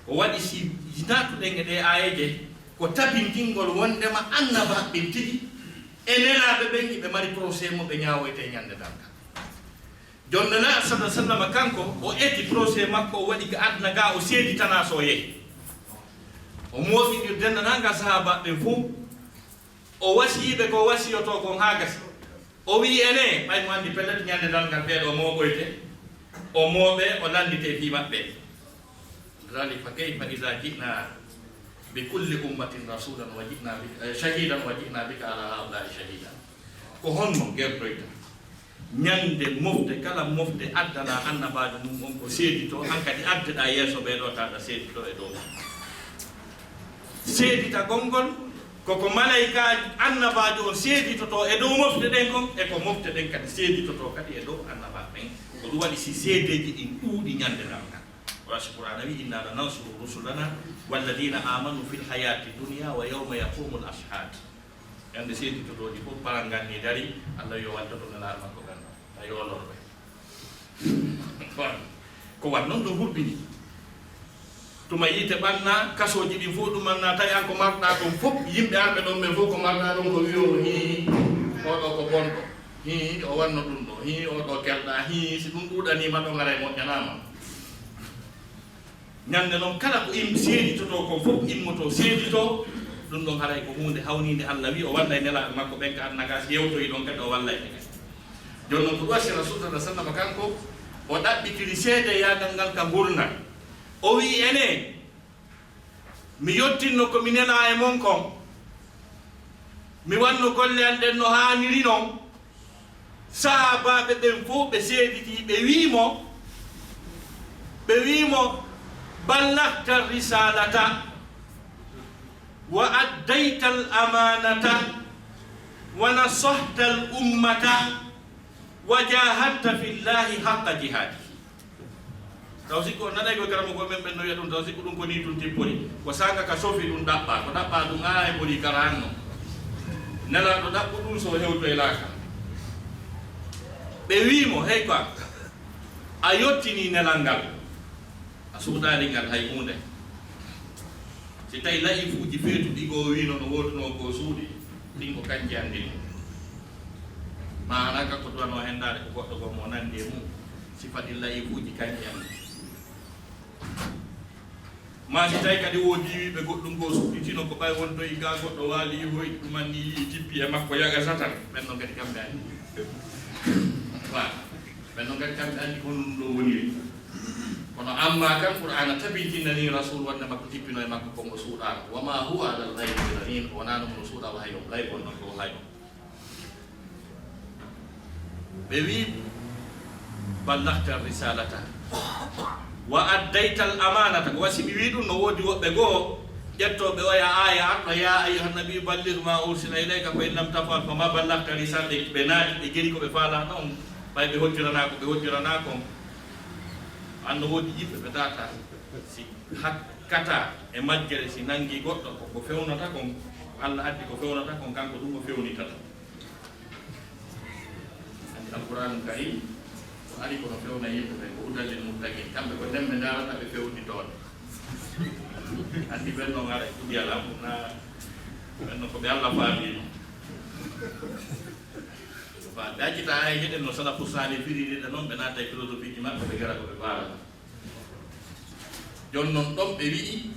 ko waɗi si naatuɗen e ɗee aayeeje, ko tabintingol wonndema annabaaɓe ɓen tigi e nelaaɓe ɓen, hiɓe mari procès mo ɓe ñaawoytee ñande darngal. Jonno Nelaaɗo sallallahu alaihi wasallam kanko, o eti procès makko, o waɗi ka aduna ga, o seeditanaa so o yehi. O mooɓi denndaangal sahaabaaɓe ɓen fof, o wasiyii ɓe ko wasiyotoo kon haa gasi. O wi'i, enen, ɓay mo anndi pellet ñande darngal ɓee ɗoo mooɓoyte, o mooɓe, o lanndite fii maɓɓe. Dali, fa kayfa iza ji'na bi kulli ummatin rasulan wa ji'na bika, eh, shahidan wa ji'na bika ala haula'i shahida. Ko honno gertoyta ñande mofte, kala mofte addana annabaajo mum on ko seedito, an kadi addeɗaa yeeso ɓee ɗoo, taɗa seedito e dow. Seeditagol ngol, ko ko malaykaajo annabaajo on seeditotoo e dow mofte ɗen kon, e ko mofte ɗen kadi seeditotoo kadi e dow annabaaɓe ɓen. Ko ɗum waɗi si seedeeji ɗin ɗuuɗi ñande darngal. Wala si Qur'aana wi, "Inna lanansuru rusulana walladina amanu fil hayati dunya wa yawma yaqumul ashhad." Ñande seeditotooɗi fof parangal ni dari, Allah yo waltoto nelaaɗo makko ɓen, a yoolorɓe. Ko wan non ɗum hulɓini. Tuma yiite ɓanna, kasooji ɗin fof ɗum ɓanna, tawi an ko marɗaa ɗon fof, yimɓe arɓe ɗon ɓen fof ko marɗaa ɗon ko wi'o, hii, oɗo ko bonɗo, hii, o wanno ɗum ɗo, hii, oɗo kelɗaa, hii, si ɗum ɗuuɗaniima ɗon haray moƴƴanaama. Ñande non kala ko im-, seeditotoo kon fof immoto seedito, ɗum ɗon haray ko huunde hawniinde. Allah wi o wallay nelaaɓe makko ɓen ka aduna ga, si yewtoyi ɗon kadi o wallay ɓe kadi. Jooni non ko ɗum waɗi Rasul sallallahu alaihi wasallam kanko, O ɗaɓɓitiri seedeyaagal ngal ka ngurndan. O wi'i, enen, mi yottinno ko mi nelaa e mon kon, mi wanno golle an ɗen no haaniri non. Sahaabaaɓe ɓen fow ɓe seeditii, ɓe wi'i mo, ɓe wi'i mo, "Ballagta risalata, wa addayta al amanata, wa nasahta al ummata, wa jahadta fillahi haqqa jihadihi." Taw sikku on nanay ko karamogo men ɓen no wi'a ɗum, taw sikku ɗum ko ni ɗum tippori. Ko saanga ka sofi ɗum ɗaɓɓa, ko ɗaɓɓa ɗum aa e ɓuri kara hanno. Nelaaɗo ɗaɓɓu ɗum so hewto e laaka. Ɓe wi'i mo, "Hey, ko a, a yottini nelal ngal, a suuɗaali ngal hay huunde." Si tawi la'ifuuji feetuɗi goo wiino no woodunoo goo suuɗi, ɗin ko kanji anndi ɗum. Ma alaa ka ko duwanoo henndaade ko goɗɗo goo mo nanndi e mum, sifa ɗin la'ifuuji kanji anndi. Ma si tawi kadi woodi wiiɓe goɗɗum goo suuɗitino ko ɓay wontoyi gaa goɗɗo waali yihoyɗi ɗum anni yi'i tippi e makko yaga satan, ɓen non kadi kamɓe anndi. Wa, ɓen non kadi kamɓe anndi ko honɗum ɗo woniri. Kono amma kan Qur'aana tabitinani Rasul wonde makko tippino e makko ko mo suuɗaano. Wa ma huwa alal ghaybi bi dhanin, o wonaano mo suuɗa wahayi on, gaybo non ko wahayi on. Ɓe wi, "Ballagta risalata, wa addayta al amanata." Ko wasi mi wi ɗum, no woodi woɓɓe goo ƴettooɓe oya aaya arɗo, "Ya ayyuhan nabiyyu balligh ma ursila ilayka, fa in lam taf'al fa ma ballagta risalata." Ɓe naati, ɓe geri ko ɓe faalaa ɗon, ɓay ɓe hoddiranaako, ɓe hoddiranaako. Anno woodi yimɓe ɓe tata, si hakkata e majjere, si nangi goɗɗo, ko ko fewnata kon, ko Allah addi ko fewnata kon, kanko ɗum o fewnitata. Anndi Alqur'aanu Kariim, ko ari kono fewna yimɓe ɓen, ko hudan lil muttaqiin. Kamɓe ko nden ɓe ndaarata ɓe fewnitoode. Anndi ɓen non ara e kuɗi alaa, na ɓen non ko ɓe Allah faabino. Fa ɓe accita aayeeje ɗen no salafu saalih firiri ɗe non, ɓe naata e philosophie ji maɓɓe, ɓe gara ko ɓe faala. Jon non ɗon ɓe wi'i,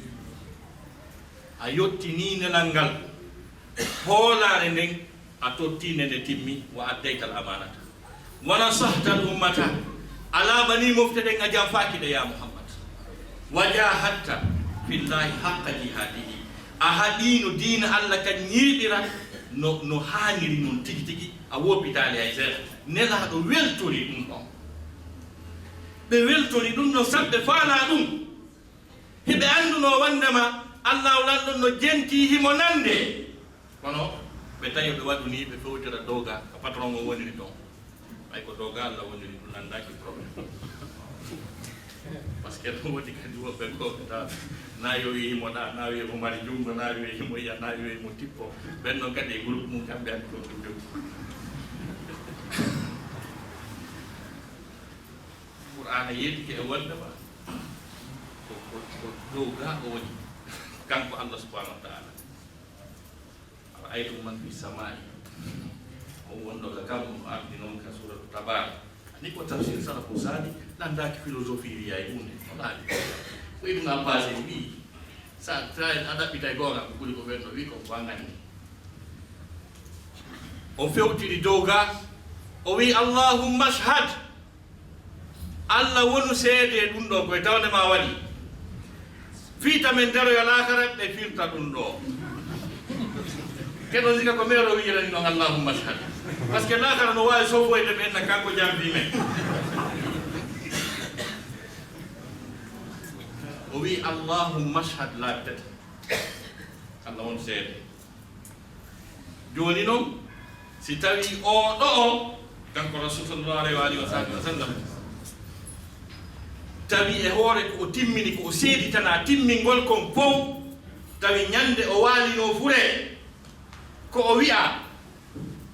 a yottinii nelal ngal, hoolaare nden a tottii nde, nde timmi, wa addayta al amanata, wa nasahta al ummata, a laaɓanii mofte ɗen, a janfaaki ɗe, ya Muhammad, wa jahadta fillahi haqqa jihadihi, a haɗiino diina Allah kan ñiiɓira no, no haaniri non tigi tigi, a woppitaali hay seeɗa. Nelaaɗo weltori ɗum ɗon. Ɓe weltori ɗum ɗon sabu ɓe faalaa ɗum. Hiɓe anndunoo wonndema Allaahu Lanɗo no jentii, himo nande. Kono ɓe tawi ɓe waɗu nii, ɓe fewtira doga ka patron o woniri ɗon. Ɓay ko doga Allah woniri, ɗum anndaaki problème. Parce que ɗum woodi kadi woɓɓe goo ɓe tawa na yo wi'i himo ɗa, na wi'i himo mari junngo, na wi'i himo yi'a, na wi'i himo tippo. Ɓen non kadi e groupe mum kamɓe anndi ko ɗum jogii. Qur'aana yeetike e wonndema ko, ko, ko dow gaa o woni, kanko Allah subhanahu wa ta'ala. Ara'aytum man fi samaa'i, on wonɗo ka kammu no ardi non ka suuratu Tabarak. Ni ko tafsir salafu saalih, ɗanndaaki philosophie wi'a e huunde. Wala. Ko Ibn Abbas en wi'i, sa, sa a ɗaɓɓitay goonga ko ɓuri ko ɓen no wi'i ko ko an anndi. O fewtiri dow gaa, o wi'i, "Allahumma ashhad." Allah wonu seede ɗum ɗo, koye tawde ma waɗi. Fii tamen daroya laakara, ɓe firta ɗum ɗo. Keɗon sika ko meero wi'irani noon, "Allahumma ashhad." Parce que laakara no waawi sofoyde ɓe enna kanko jamfii men. O wi'i, "Allahumma ashhad," laaɓi tati. Allah wonu seede. Jooni noon, si tawii oo ɗoo, kanko Rasul sallallahu alayhi wa alihi wa sahbihi wa sallam, tawi e hoore ko o timmini, ko o seeditanaa timmingol kon fow, tawi ñande o waalinoo furee, ko o wi'aa,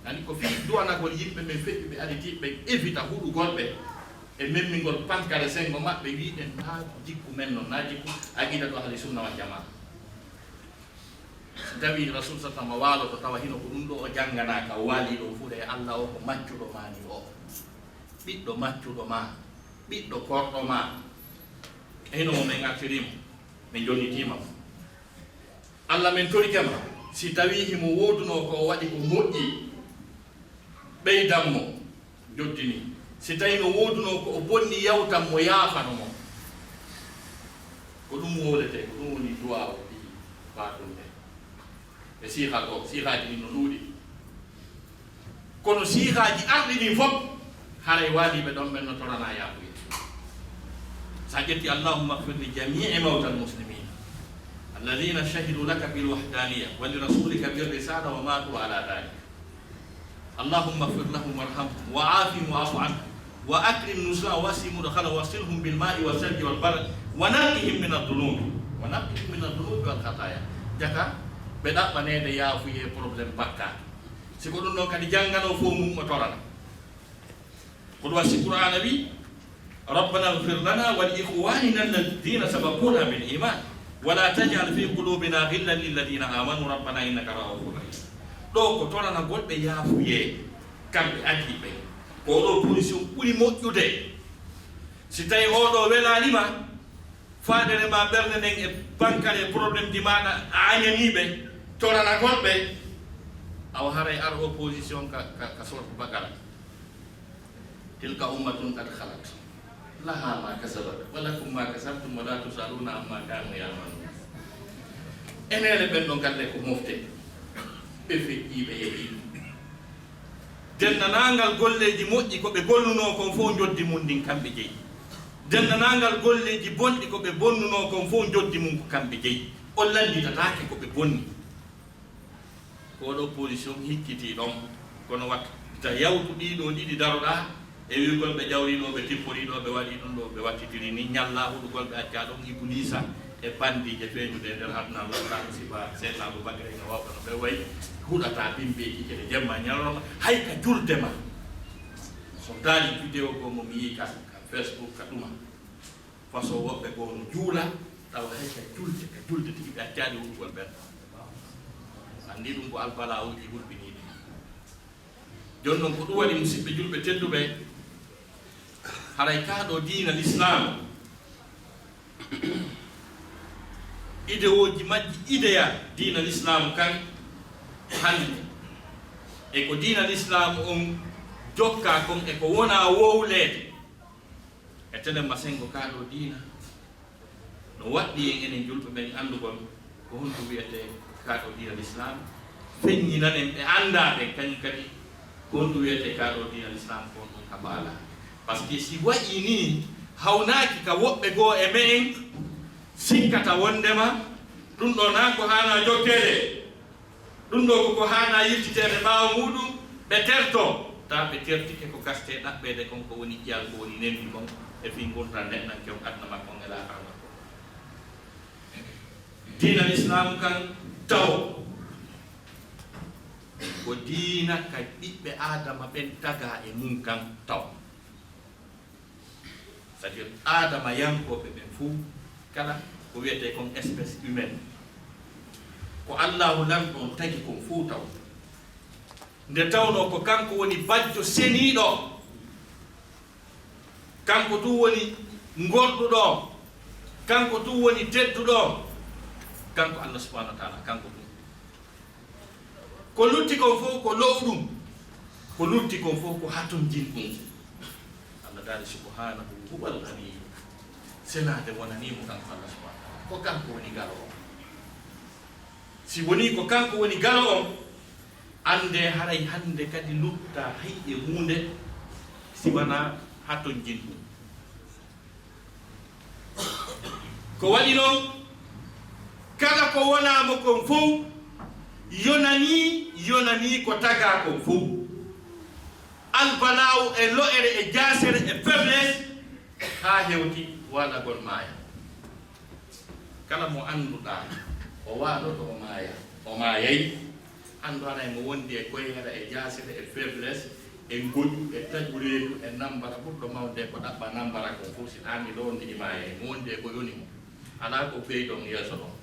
ani ko fii duwanagol yimɓe men feƴƴuɓe aritiiɓe ɓen, evita huɗugol ɓe e memmingol pankare senngo maɓɓe, wi'en naa jikku men non, naa jikku aqidatu ahli sunna wal jamaa. Si tawii Rasul sa sallam waaloto tawa hino ko ɗum ɗo o jannganaaka, o waalii ɗo fuɗe e Allah o ko maccuɗo maa ni o, ɓiɗɗo maccuɗo maa, ɓiɗɗo korɗo maa. E hino mo men artirii mo, men jonnitiima mo. Allah men torike ma, si tawii himo woodunoo ko o waɗi ko moƴƴi, ɓeydan mo, jottini. Si tawi no woodunoo ko o bonni, yawtan mo, yaafano mo. Ko ɗum wowletee, ko ɗum woni duwaawu ɗi baatunde. E siiha goo, siihaaji ɗin no ɗuuɗi. Kono siihaaji arɗi ɗin fof, haray waaliiɓe ɗon ɓen no toranaa yaafuye. Sa ƴetti, "Allahumma ighfir li jami'i mawtal muslimin, alladhina shahidu laka bil wahdaniyya wa li rasulika bir risala wa matu ala dhalik. Allahumma ighfir lahum warhamhum wa afihim wa'fu anhum wa akrim nuzulahum wa wasi' mudkhalahum waghsilhum bil ma'i wa thalji wal barad wa naqqihim min adh-dhunubi, wa naqqihim min adh-dhunubi wal khataya." Jaka ɓe ɗaɓɓaneede yaafuye problème bakkaatu. Si ko ɗum ɗon kadi jannganoo fof mum o torana. Ko ɗum wasi Qur'aana wi, "Rabbana ighfir lana wa li ikhwanina alladhina sabaquna bil iman, wa la taj'al fi qulubina ghillan lil ladhina amanu rabbana innaka ra'ufur rahim." Ɗo ko toranagol ɓe yaafuye, kamɓe adii ɓe. Ko ɗo position ɓuri moƴƴude. Si tawi oɗo welaali ma, faadere ma ɓernde nden e bankare e problème ji maaɗa, a añanii ɓe, toranagol ɓe, awa haray ar opposition ka, ka, ka sorte Baqara. "Tilka ummatun qad khalat, laha ma kasabat, wa lakum ma kasabtum, wa la tus'aluna amma kanu ya'malun." Enele ɓen ɗon galle ko mofte, ɓe feƴƴii, ɓe yehii. Denndaangal golleeji moƴƴi ko ɓe gollunoo kon fof, njoddi mum ndin kamɓe jeyi. Denndaangal golleeji bonɗi ko ɓe bonnunoo kon fof, njoddi mum ko kamɓe jeyi. On lannditataake ko ɓe bonni. Ko ɗo position hikkitii ɗon. Kono watta yawtu ɗii ɗoo ɗiɗi daroɗaa e wi'ugol ɓe ƴawrii ɗoo, ɓe tipporii ɗoo, ɓe waɗii ɗum ɗoo, ɓe wattitirii nii, ñallaa huɗugol ɓe accaa ɗon Ibuliisa e banndiije feeñude e nder aduna, lortaa musiba seeɗnaaɗo Bakre ina wawta no ɓe wayi, huɗataa bimbeeji kede jemma ñalorma, hay ka julde ma. So daari vidéo goo mo mi yii ka, ka Facebook, ka ɗuma. Façon woɓɓe goo no juula, tawa hay ka julde, ka julde tigi ɓe accaali huɗugol ɓen. Anndi ɗum ko albala'uuji hulɓiniiɗi. Jooni non, ko ɗum waɗi, musiɓɓe julɓe tedduɓe, haray kaa ɗoo diina Lislaam, idewooji majji, ideya diina Lislaam kan hannde, e ko diina Lislaam on jokkaa kon, e ko wonaa wowleede, e telen ma senngo kaa ɗoo diina. No waɗɗi en enen julɓe ɓen anndugol ko honto wiyetee kaa ɗoo diina Lislaam, feññinanen ɓe anndaa ɓen kañum kadi ko honto wiyetee kaa ɗoo diina Lislaam, ko honɗum ka faalaa. Parce que si wa'ii nii, hawnaaki ka woɓɓe goo e me'en sikkata wonndema ɗum ɗoo naa ko haanaa jokkeede. Ɗum ɗoo ko ko haanaa yiltiteede ɓaawo muuɗum, ɓe tertoo, taa ɓe tertike ko gastee ɗaɓɓeede kon, ko woni ƴi'al, ko woni newndi kon, e fii ngurndan neɗɗanke on, aduna makko on e laakara makko on. Diina Lislaam kan tawo ko diina ka ɓiɓɓe Aadama ɓen tagaa e mum kan tawo. C'est-à-dire, Aadamayankooɓe ɓen fow, kala ko wiyetee kon espèce humaine, ko Allaahu Lanɗo on tagi kon fow taw. Nde tawnoo ko kanko woni bajjo seniiɗo, kanko tun woni ngorɗuɗo, kanko tun woni tedduɗo, kanko Allah subhanahu wa taala, kanko tun. Ko lutti kon fow ko lo'uɗum, ko lutti kon fow ko hatonjinɗum. Allah daali subhanahu huwal ghaniyu. Senaade wonanii mo kanko Allah subhanahu wa taala. Ko kanko woni galo on. Si wonii ko kanko woni galo on, anndee haray hannde kadi luttaa hay e huunde si wanaa hatonjinɗum. Ko waɗi non, kala ko wonaa mo kon fow, yonanii, yonanii ko tagaa kon fow. Albalaawu e lo'ere e jaasere e faiblesse, haa hewti waalagol maaya. Kala mo annduɗaa, o waaloto, o maaya, o maayay. Anndu haray mo wondi e koyeera, e jaasere, e faiblesse, e ngoƴu, e taƴu reedu, e nambara ɓurɗo mawnude ko ɗaɓɓa nambara kon fow, si ɗaani ɗo wondi e maayay. Mo wondi e ko yoni mo. Alaa ko ɓeydon yeeso ɗon.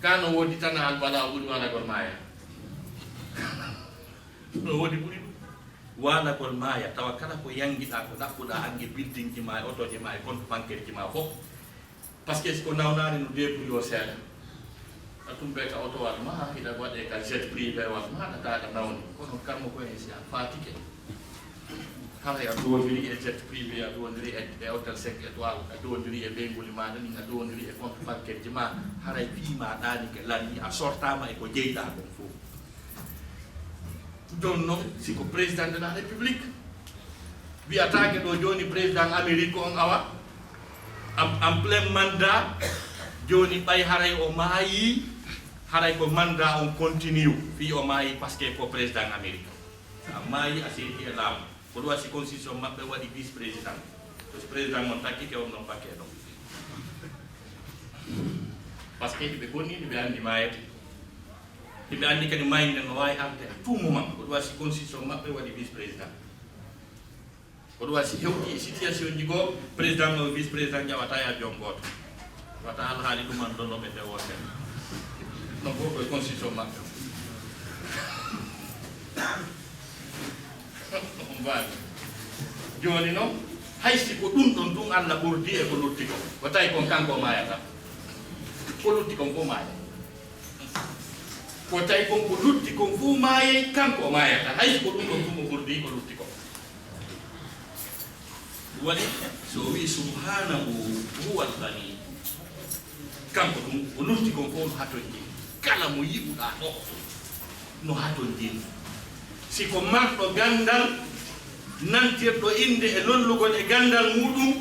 Kaa no woodi tan albalaa ɓuri waalagol maaya. No woodi ɓuri ɗum. Waalagol maaya, tawa kala ko yanngiɗaa, ko ɗaɓɓuɗaa, ange building ji maa, e otooje maa, e compte bancaire ji maa fof. Parce que si ko nawnaani no débrouillé o seeɗa. A tumbe ka otowal ma, hiɗa waɗe ka jet privé wal ma, ɗa taɗa nawni. Kono kammo ko en si a fatike. Haray a duwondiri e jet privé, a duwondiri e, e hôtel cinq étoiles, a duwondiri e ɓeynguuli maaɗa ɗin, a duwondiri e compte bancaire ji ma, haray fii ma ɗaani ke lanni, a sortaama e ko jeyɗaa kon fow. Jooni non, si ko président de la république, wiyataake ɗo jooni président Amérique on awa, en, en plein mandat, jooni ɓay haray o maayi, haray ko mandat on continue, fii o maayi, parce que ko président Amérique. Sa maayi, a seedi e laamu. Ko ɗum waɗi si constitution maɓɓe waɗi vice président. So si président on takkike, on non pakke ɗon. Parce que hiɓe konnii, hiɓe anndi maayete. Hiɓe anndi kadi maayde no waawi arde à tout moment. Ko ɗum waɗi si constitution maɓɓe waɗi vice président. Ko ɗum waɗi si hewti e situation ji goo, président o vice président ƴawata ya joom gooto. Wata alhaali ɗum an ɗon no ɓe nde wonde. Non, ko koye constitution maɓɓe. On mbaali. Jooni non, hay si ko ɗum ɗon tun Alla ɓurdi e ko lutti kon, ko tawi kon kanko maayata. Ko lutti kon fof maaya. Ko tawi kon ko lutti kon fof maayay, kanko maayata. Hay si ko ɗum ɗon tun mo ɓurdi ko lutti kon. Waɗi so o wi'i subhanahu huwal ghani. Kanko ɗum o lutti kon fof no hatonjini. Kala mo yi'uɗaa ɗo no hatonjini. Si ko marɗo ganndal, nantirɗo innde e lollugol e ganndal muuɗum,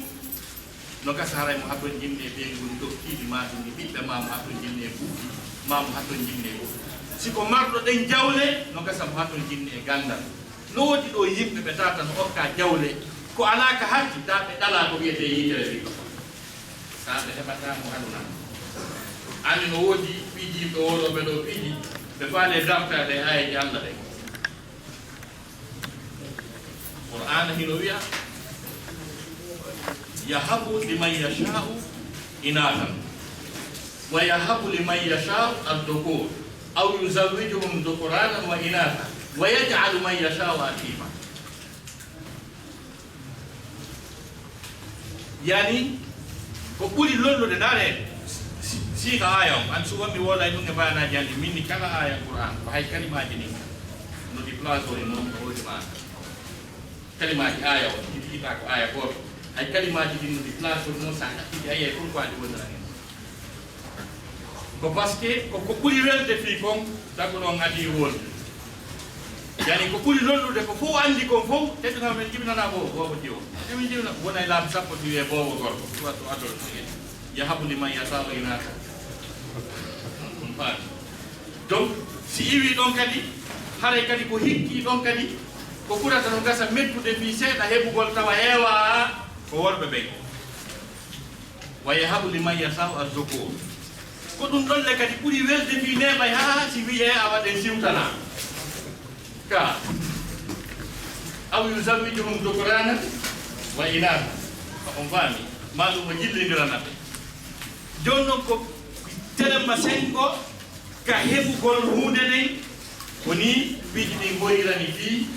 no gasa haray mo hatonjinni e ɓeynguuli dokkiiɗi, maa ɗum e ɓiɓɓe, maa mo hatonjinni e buuɗi, maa mo hatonjinni e goɗɗum. Si ko marɗo ɗen jawle, no gasa mo hatonjinni e ganndal. No woodi ɗo yimɓe ɓe tawata no okkaa jawle, ko alaa ka hatti, daa ɓe ɗalaa ko wiyetee yiitere ɓiɗɗo. Kaa ɓe heɓataa mo aduna. Ani no woodi piiji yimɓe wooɗooɓe ɗo piiji, ɓe faalee dartaade e aayeeje Alla ɗen. Qur'aana hino wi'a, yahabu liman yasha'u inathan, wa yahabu liman yasha'u adh-dhukur, aw yuzawwijuhum dhukranan wa inatha, wa yaj'alu man yasha'u aqima. Yani, ko ɓuri lollude, ndaare, si, si ka aaya on, an suwa mi wolay ɗum e bayanaaji an ɗi, min ni kala aaya Qur'an, ko hay kalimaaji ɗin, no ɗi place ori noon, no ori maaka. Kalimaaji aaya on, ɗi ɗiɗi ko aaya gooto. Hay kalimaaji ɗin no ɗi place ori noon, sa hakkiti ayi e kon ko adi wonira hen. Ko parce que ko, ko ɓuri welde fii kon, tagu noon adii wonde. Yani ko ɓuri lollude ko fof anndi kon fof, heddunoo men jibinanaa boobo, boobo jiwo. Emin jibina, wona e laabi sappo ɗi wiyee boobo gorko, ɗum waɗi ɗum adoro ɗum en. Yahabu liman yasha'u inatha. On faami. Donc, si iwii ɗon kadi, haray kadi ko hikkii ɗon kadi, ko ɓurata no gasa mettude fii seeɗa heɓugol tawa heewaa ko worɓe ɓen. Wa yahabu liman yasha'u adh-dhukur. Ko ɗum ɗon le kadi ɓuri welde fii neeɓay haa si wiyee a waɗen siwtana. Ka. Aw yuzawwijuhum dhukranan wa inatha. On faami? Maa ɗum o jillindirana ɓe. Jooni non ko telemma senngo ka heɓugol huunde nden, ko nii piiji ɗin hoyirani fii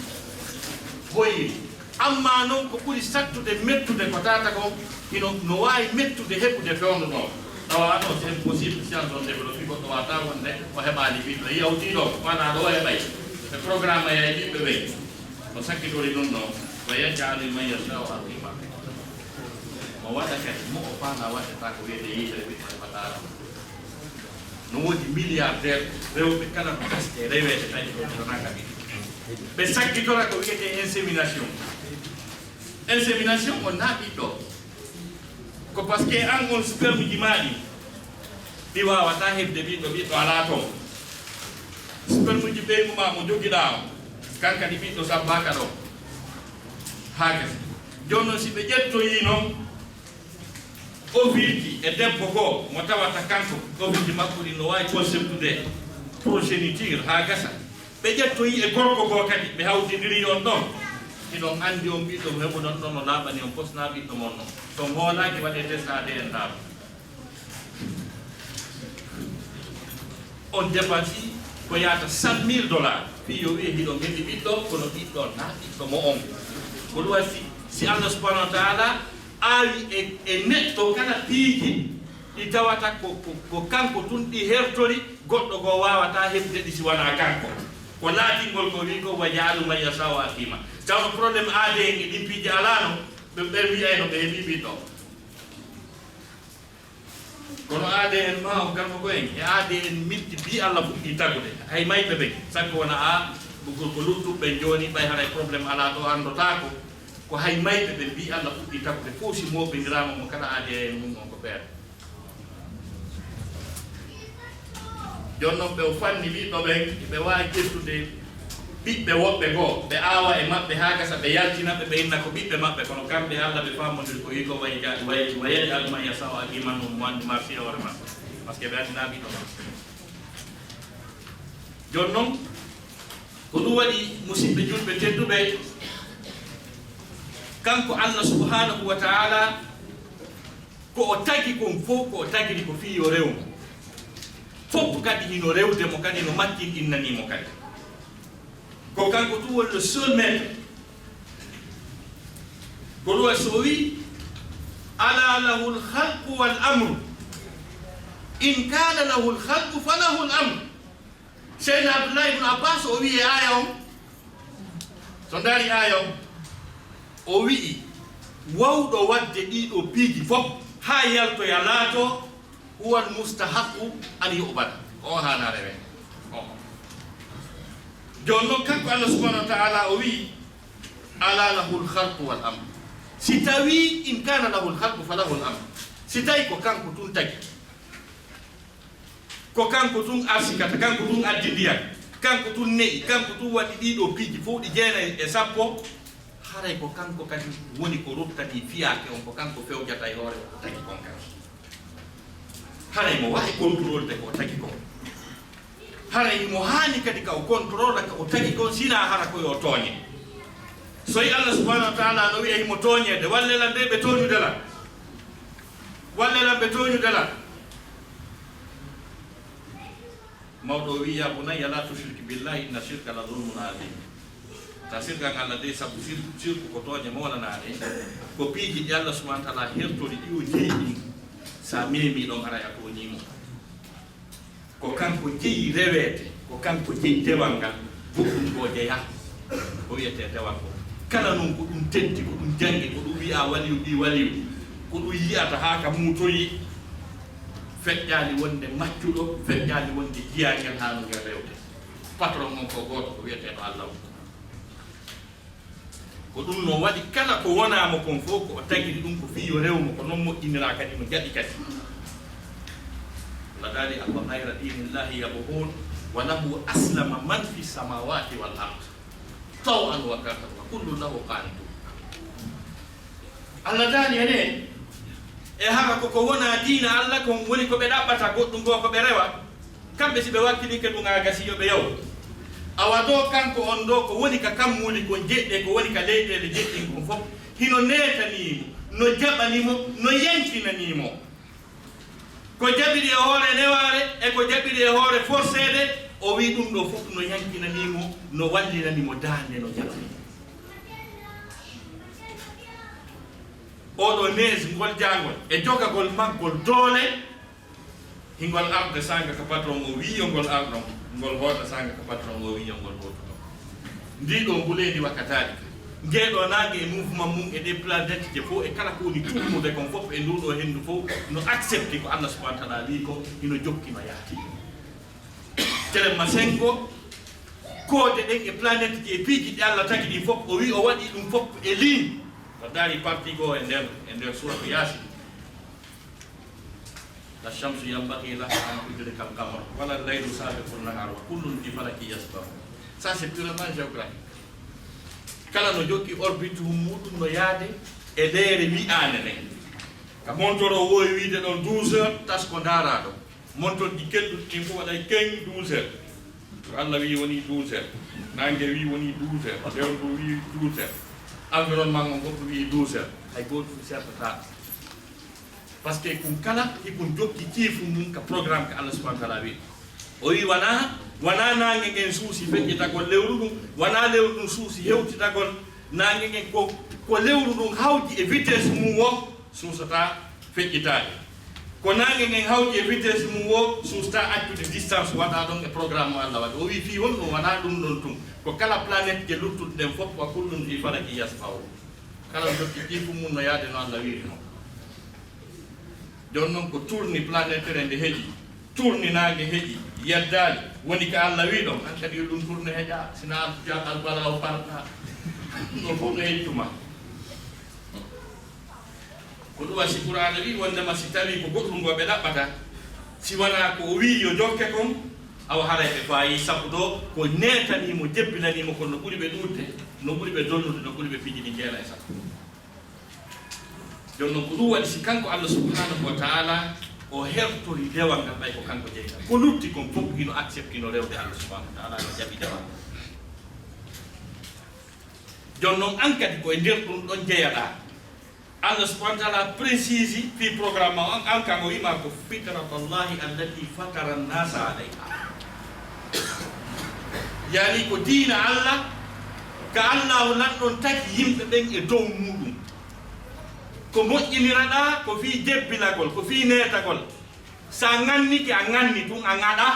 hoyiri. Amma non ko ɓuri sattude mettude ko tata kon, hino no waawi mettude heɓude fewndo ɗon. Tawa non, c'est impossible, science on développé, goɗɗo waawataa wonde o heɓaali ɓiɗɗo. Yawtii ɗo, wona ɗo o heɓay. E programme yay ɓiɓɓe ɓen. O sakkitori ɗum ɗon, wa yaj'alu man yasha'u aqima. Mo waɗa kadi, mo o faala waɗata ko wiyetee yiitere ɓiɗɗo heɓataa ɗum. No woodi milliardaire rewɓe kala no gaste reweede tawi ko ɓe wonaa ka ɓiɗɗo. Ɓe sakkitora ko wiyetee insémination. Insémination on naa ɓiɗɗo. Ko parce que an on sperme ji maa ɗi, ɗi waawataa heɓde ɓiɗɗo, ɓiɗɗo alaa toon. Sperme ji ɓeyngu maa mo jogiɗaa on, kan kadi ɓiɗɗo sabbaaka ɗon. Haa gasi. Jooni non si ɓe ƴettoyii non, ovirji e debbo goo mo tawata kanko, ovirji makko ɗin no waawi conceptude progéniture haa gasa. Ɓe ƴettoyi e gorko goo kadi, ɓe hawtindiri on ɗon. Hiɗon anndi on ɓiɗɗo mo heɓuɗon ɗon no laaɓani on posnaa ɓiɗɗo mon non. So on hoolaaki, waɗee test A D N laaɓa. On dépensi ko yaata cent mille dollars. Fii yo wi'e hiɗon heɓi ɓiɗɗo, kono ɓiɗɗo naa ɓiɗɗo mo on. Ko ɗum waɗi si, si Allah subhanahu wa ta'ala aawi e, e neɗɗo kala piiji ɗi tawata ko, ko, ko kanko tun ɗi hertori, goɗɗo goo waawataa heɓude ɗi si wanaa kanko. Ko laatingol ko wii ko, wa yaj'alu man yasha'u aqima. Tawno problème aade en e ɗin piiji alaano, ɓe ɓen wi'ayno ɓe heɓii ɓiɗɗo. Kono aade en ma on kalma ko en, e aade en mitti bi Allah fuɗɗii tagude. Hay mayɓe ɓen, sakko wona a, ko, ko luttuɓe ɓen jooni, ɓay haray problème alaa ɗo anndotaako, ko hay mayɓe ɓen bi Allah fuɗɗii tagude, fof si mooɓindiraama mo kala aade en mum on ko feere. Jooni non ɓe o fanni ɓiɗɗo ɓen, ɓe waawi ƴettude ɓiɓɓe woɓɓe goo, ɓe aawa e maɓɓe haa gasa, ɓe yaltina ɓe, ɓe inna ko ɓiɓɓe maɓɓe, kono kamɓe Alla ɓe faamondiri ko wii ko wayi ga-, wayi, wa yaj'alu man yasha'u aqiman, mo anndi marsi e hoore maɓɓe, parce que ɓe anndinaa ɓiɗɗo maɓɓe. Jooni non, ko ɗum waɗi, musidɓe julɓe tedduɓe, kanko Alla subhanahu wa ta'ala, ko o tagi kon fof, ko o tagiri ko fii yo rew mo. Fof kadi hino rewde mo kadi, no makkinɗinnanii mo kadi. Ko kanko tun woni le seul maître. Ko ɗum waɗi so o wii, "Ala lahul khalqu wal amru. In kana lahul khalqu fa lahul amru." Seydina Abdullahi ibn Abbas o wi'i e aaya on, so ndaari aaya on, o wi'i, wawɗo waɗde ɗii ɗoo piiji fof haa yaltoya laato, huwal mustahaqqu an yu'bada. O haanaa reweede. O. Jooni non, kanko Allah subhanahu wa ta'ala o wi'i, "Ala lahul khalqu wal amr." Si tawii in kana lahul khalqu fa lahul amr. Si tawii ko kanko tun tagi. Ko kanko tun arsikata, kanko tun addi ndiyan, kanko tun ne'i, kanko tun waɗi ɗii ɗoo piiji fof ɗi jeenay e sappo. Haray ko kanko kadi woni ko ruttanii fiyaake on, ko kanko fewjata e hoore, ko tagi kon kadi. Haray mo waawi contrôle de ko o tagi kon. Haray mo haani kadi ka o contrôle ka o tagi kon, sinaa hara ko yo tooñe. So yi Allah subhanahu wa ta'ala no wi'a himo tooñeede, walle lan de ɓe tooñude lan. Walle lan ɓe tooñude lan. Mawɗo o wi'i, "Ya bunayya la tushrik billahi inna shirka la zulmun azim." Ta sirkan Allah dey, sabu sir-, sirku ko tooñe mawlanaaɗe. Ko piiji ɗi Allah subhanahu wa ta'ala hertori ɗi o jeyi ɗin. Sa memi ɗon haray a tooñii mo. Ko kanko jeyi reweede, ko kanko jeyi dewal ngal, goɗɗum ko jeyaa. Ko wiyetee dewal ko. Kala non ko ɗum teddi, ko ɗum janngi, ko ɗum wi'a waliyu ɗi waliyu, ko ɗum yi'ata haa ka muutoyi. Feƴƴaali wonde maccuɗo, feƴƴaali wonde jiyaangel haa no ngel rewde. Patron on ko gooto, ko wiyeteeɗo Allah on. Ko ɗum no waɗi kala ko wonaa mo kon fof, ko o tagiri ɗum ko fii yo rew mo, ko non moƴƴiniraa kadi no jaɓi kadi. Allah daali, "Afa ghayra dinillahi yabghun wa lahu aslama man fi samawati wal ard." Taw'an wa karhan wa kullun lahu qanitun. Allah daali ene, e hara ko ko wonaa diina Allah kon woni ko ɓe ɗaɓɓata goɗɗum goo ko ɓe rewa? Kamɓe si ɓe wakkilike ɗum a gasi yo ɓe yaw. Awa ɗoo kanko on ɗoo ko woni ka kammuuli kon jeɗɗe, ko woni ka leyɗeele jeɗɗin kon fof, hino neetanii mo, no jaɓani mo, no yankinanii mo. Ko jaɓiri e hoore newaare e ko jaɓiri e hoore forseede, o wi'i ɗum ɗoo fof no yankinanii mo, no wallinani mo daande no jaɓani. Oɗo nees ngol jaangol e jogagol maggol doole, hingol arde sanga ka patron o wi'i yo ngol arɗon, ngol hoota sanga ka patron o wi'i yo ngol hootu ɗon. Ndii ɗoo mbuleendi wakkataali, ngee ɗoo naange e mouvement mum e ɗee planète je fof e kala ko woni tuumude kon fof e nduu ɗoo henndu fof no accepté ko Allah subhanahu wa ta'ala wi'i ko hino jokki no yaati. Tere masengo, koode ɗen e planète je e piiji ɗi Allah tagi ɗin fof, o wi'i o waɗi ɗum fof e ligne. Ko daari parti goo e nder, e nder suratu Yaasin. La shamsu yanbaghi laha an tudrika al-qamar, wala al-laylu sabiqu an-nahar, wa kullun fi falakin yasbahun. Ça, c'est purement géographique. Kala no jokki orbite mum muɗum no yaade e leere wi'aande nden. Ka montor o woowi wiide ɗon douze heures, tas ko ndaaraa ɗon. Montor ji kelɗuɗi ɗin fof waɗay keng douze heures. Ko Allah wi'i woni douze heures. Naange wi'i woni douze heures. Lewru ndu wi'i douze heures. Environnement on fof wi'i douze heures. Hay gooto fof sertataa. Parce que kun kala hikun jokki ciifu mum ka programme ka Allah subhanahu wa ta'ala wi'i. O wi'i wanaa, wanaa naange ngen suusi feƴƴitagol lewru ndun, wanaa lewru ndun suusi hewtitagol naange ngen, ko, ko lewru ndun hawji e vitesse mum o suusata feƴƴitaade. Ko naange ngen hawti e vitesse mum woo, suusta accude distance waɗa ɗon e programme mo Allah waɗi. O wii fii honɗum wonaa ɗum ɗon tun. Ko kala planète je luttuɗe ɗen fof, wa kullun fii falakin yasbahun. Kala jokki kiifu mum no yaade no Allah wiiri non. Jooni non ko tourni planète nde heƴi, tourni naange heƴi, yeddaali, woni ka Allah wii ɗon, an kadi yo ɗum tourne heƴa, sina jaaɗal bala o parɗa. No fof no heƴtuma. Ko ɗum waɗi si Qur'aana wii wondema si tawii ko goɗɗum ngo ɓe ɗaɓɓata, si wanaa ko o wii yo jokke kon, awa haray ɓe faayi, sabu ɗo ko neetanii mo, jebbilanii mo kon no ɓuri ɓe ɗuuɗde, no ɓuri ɓe dolnude, no ɓuri ɓe piiji ɗi njeela e sabu. Jooni non ko ɗum waɗi si kanko Allah subhanahu wa ta'ala o hertori dewal ngal ɓay ko kanko jeyi ngal. Ko lutti kon fof hino accepti no rewde Allah subhanahu wa ta'ala no jaɓi dewal ngal. Jooni non an kadi ko e nder ɗum ɗon jeyaɗaa. Allah subhanahu wa ta'ala précise fii programme ma on, an kan o wiima ko fitratallahi allati fatara nnasa alayha. Yani ko diina Allah, ka Allahu lanɗon tagi yimɓe ɓen e dow muɗum. Ko moƴƴiniraɗaa, ko fii jebbilagol, ko fii neetagol. Sa ŋannike, a ŋanni tun, a ŋaɗa.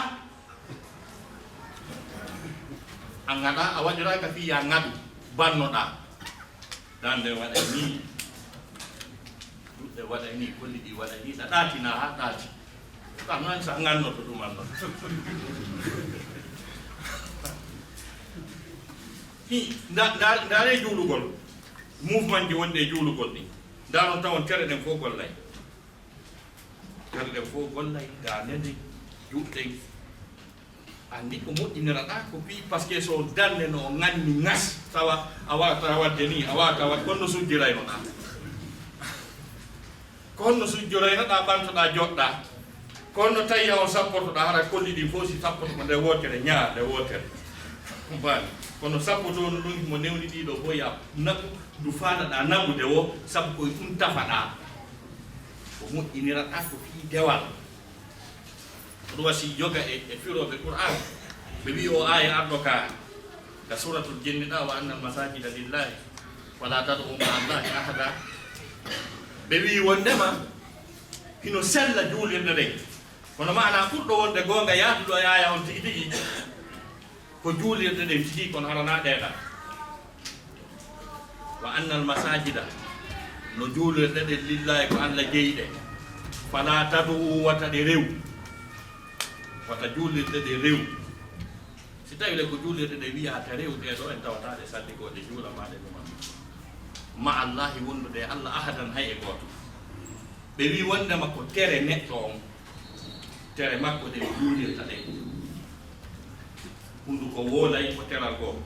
A ŋaɗa, a waɗiraaka fii ya ŋaɗu, bannoɗaa. Dande waɗay nii, duɗe waɗay nii, kolli ɗi waɗay nii, ɗa ɗaati na haa ɗaati. Ɗa noon sa ŋannoto ɗum an noon. Hi, nda-, nda-, ndaaree juulugol, mouvement ji wonɗi e juulugol ɗin. Ndaa noon tawon tere ɗen fof gollay. Tere ɗen fof gollay, ndaa nene, juuɗe ɗen. Anndi ko moƴƴiniraɗaa ko fii, parce que so danne no ŋanni ŋas, tawa a waawata waɗde nii, a waawata waɗde, kono no sujjiraynoɗaa. Kono no sujjiraynoɗaa, ɓantoɗaa, joɗɗaa. Kono no tawi on sapportoɗaa, hara kolli ɗin fof si sappoto ko nde wootere, ñaa nde wootere. Mbaani. Kono sappoto no ɗum mo newni ɗiɗo fof ya naɓu, ndu faalaɗaa naɓude wo, sabu ko e ɗum tafaɗaa. Ko moƴƴiniraɗaa ko fii dewal. Ko ɗum wasi yoga e, e firooɓe Qur'aan. Ɓe wi'i o aaya arɗo ka, ka Suuratul Jinni ɗa, "Wa annal masaajida lillaahi, falaa tad'uu ma'a llaahi ahadaa." Ɓe wi'i wondema hino sella juulirɗe ɗen. Kono maana ɓurɗo wonde goonga yaaduɗo e aaya on tigi tigi, ko juulirɗe ɗen tigi, kono hara na ɗee ɗa. "Wa annal masaajida", no juulirɗe ɗen, "lillaahi", ko Alla jeyi ɗe. "Falaa tad'uu", wata ɗe rew. Wata juulirɗe ɗen rew. Si tawi le ko juulirɗe ɗen wi'ata rew, ɗee ɗo en tawata ɗe salligoo, ɗe juula ma ɗe ɗuma. "Ma'a llaahi", wondude e Alla, "ahadan", hay e gooto. Ɓe wi wondema ko tere neɗɗo on, tere makko ɗe juulirta ɗen. Hunduko woolay ko teral goo.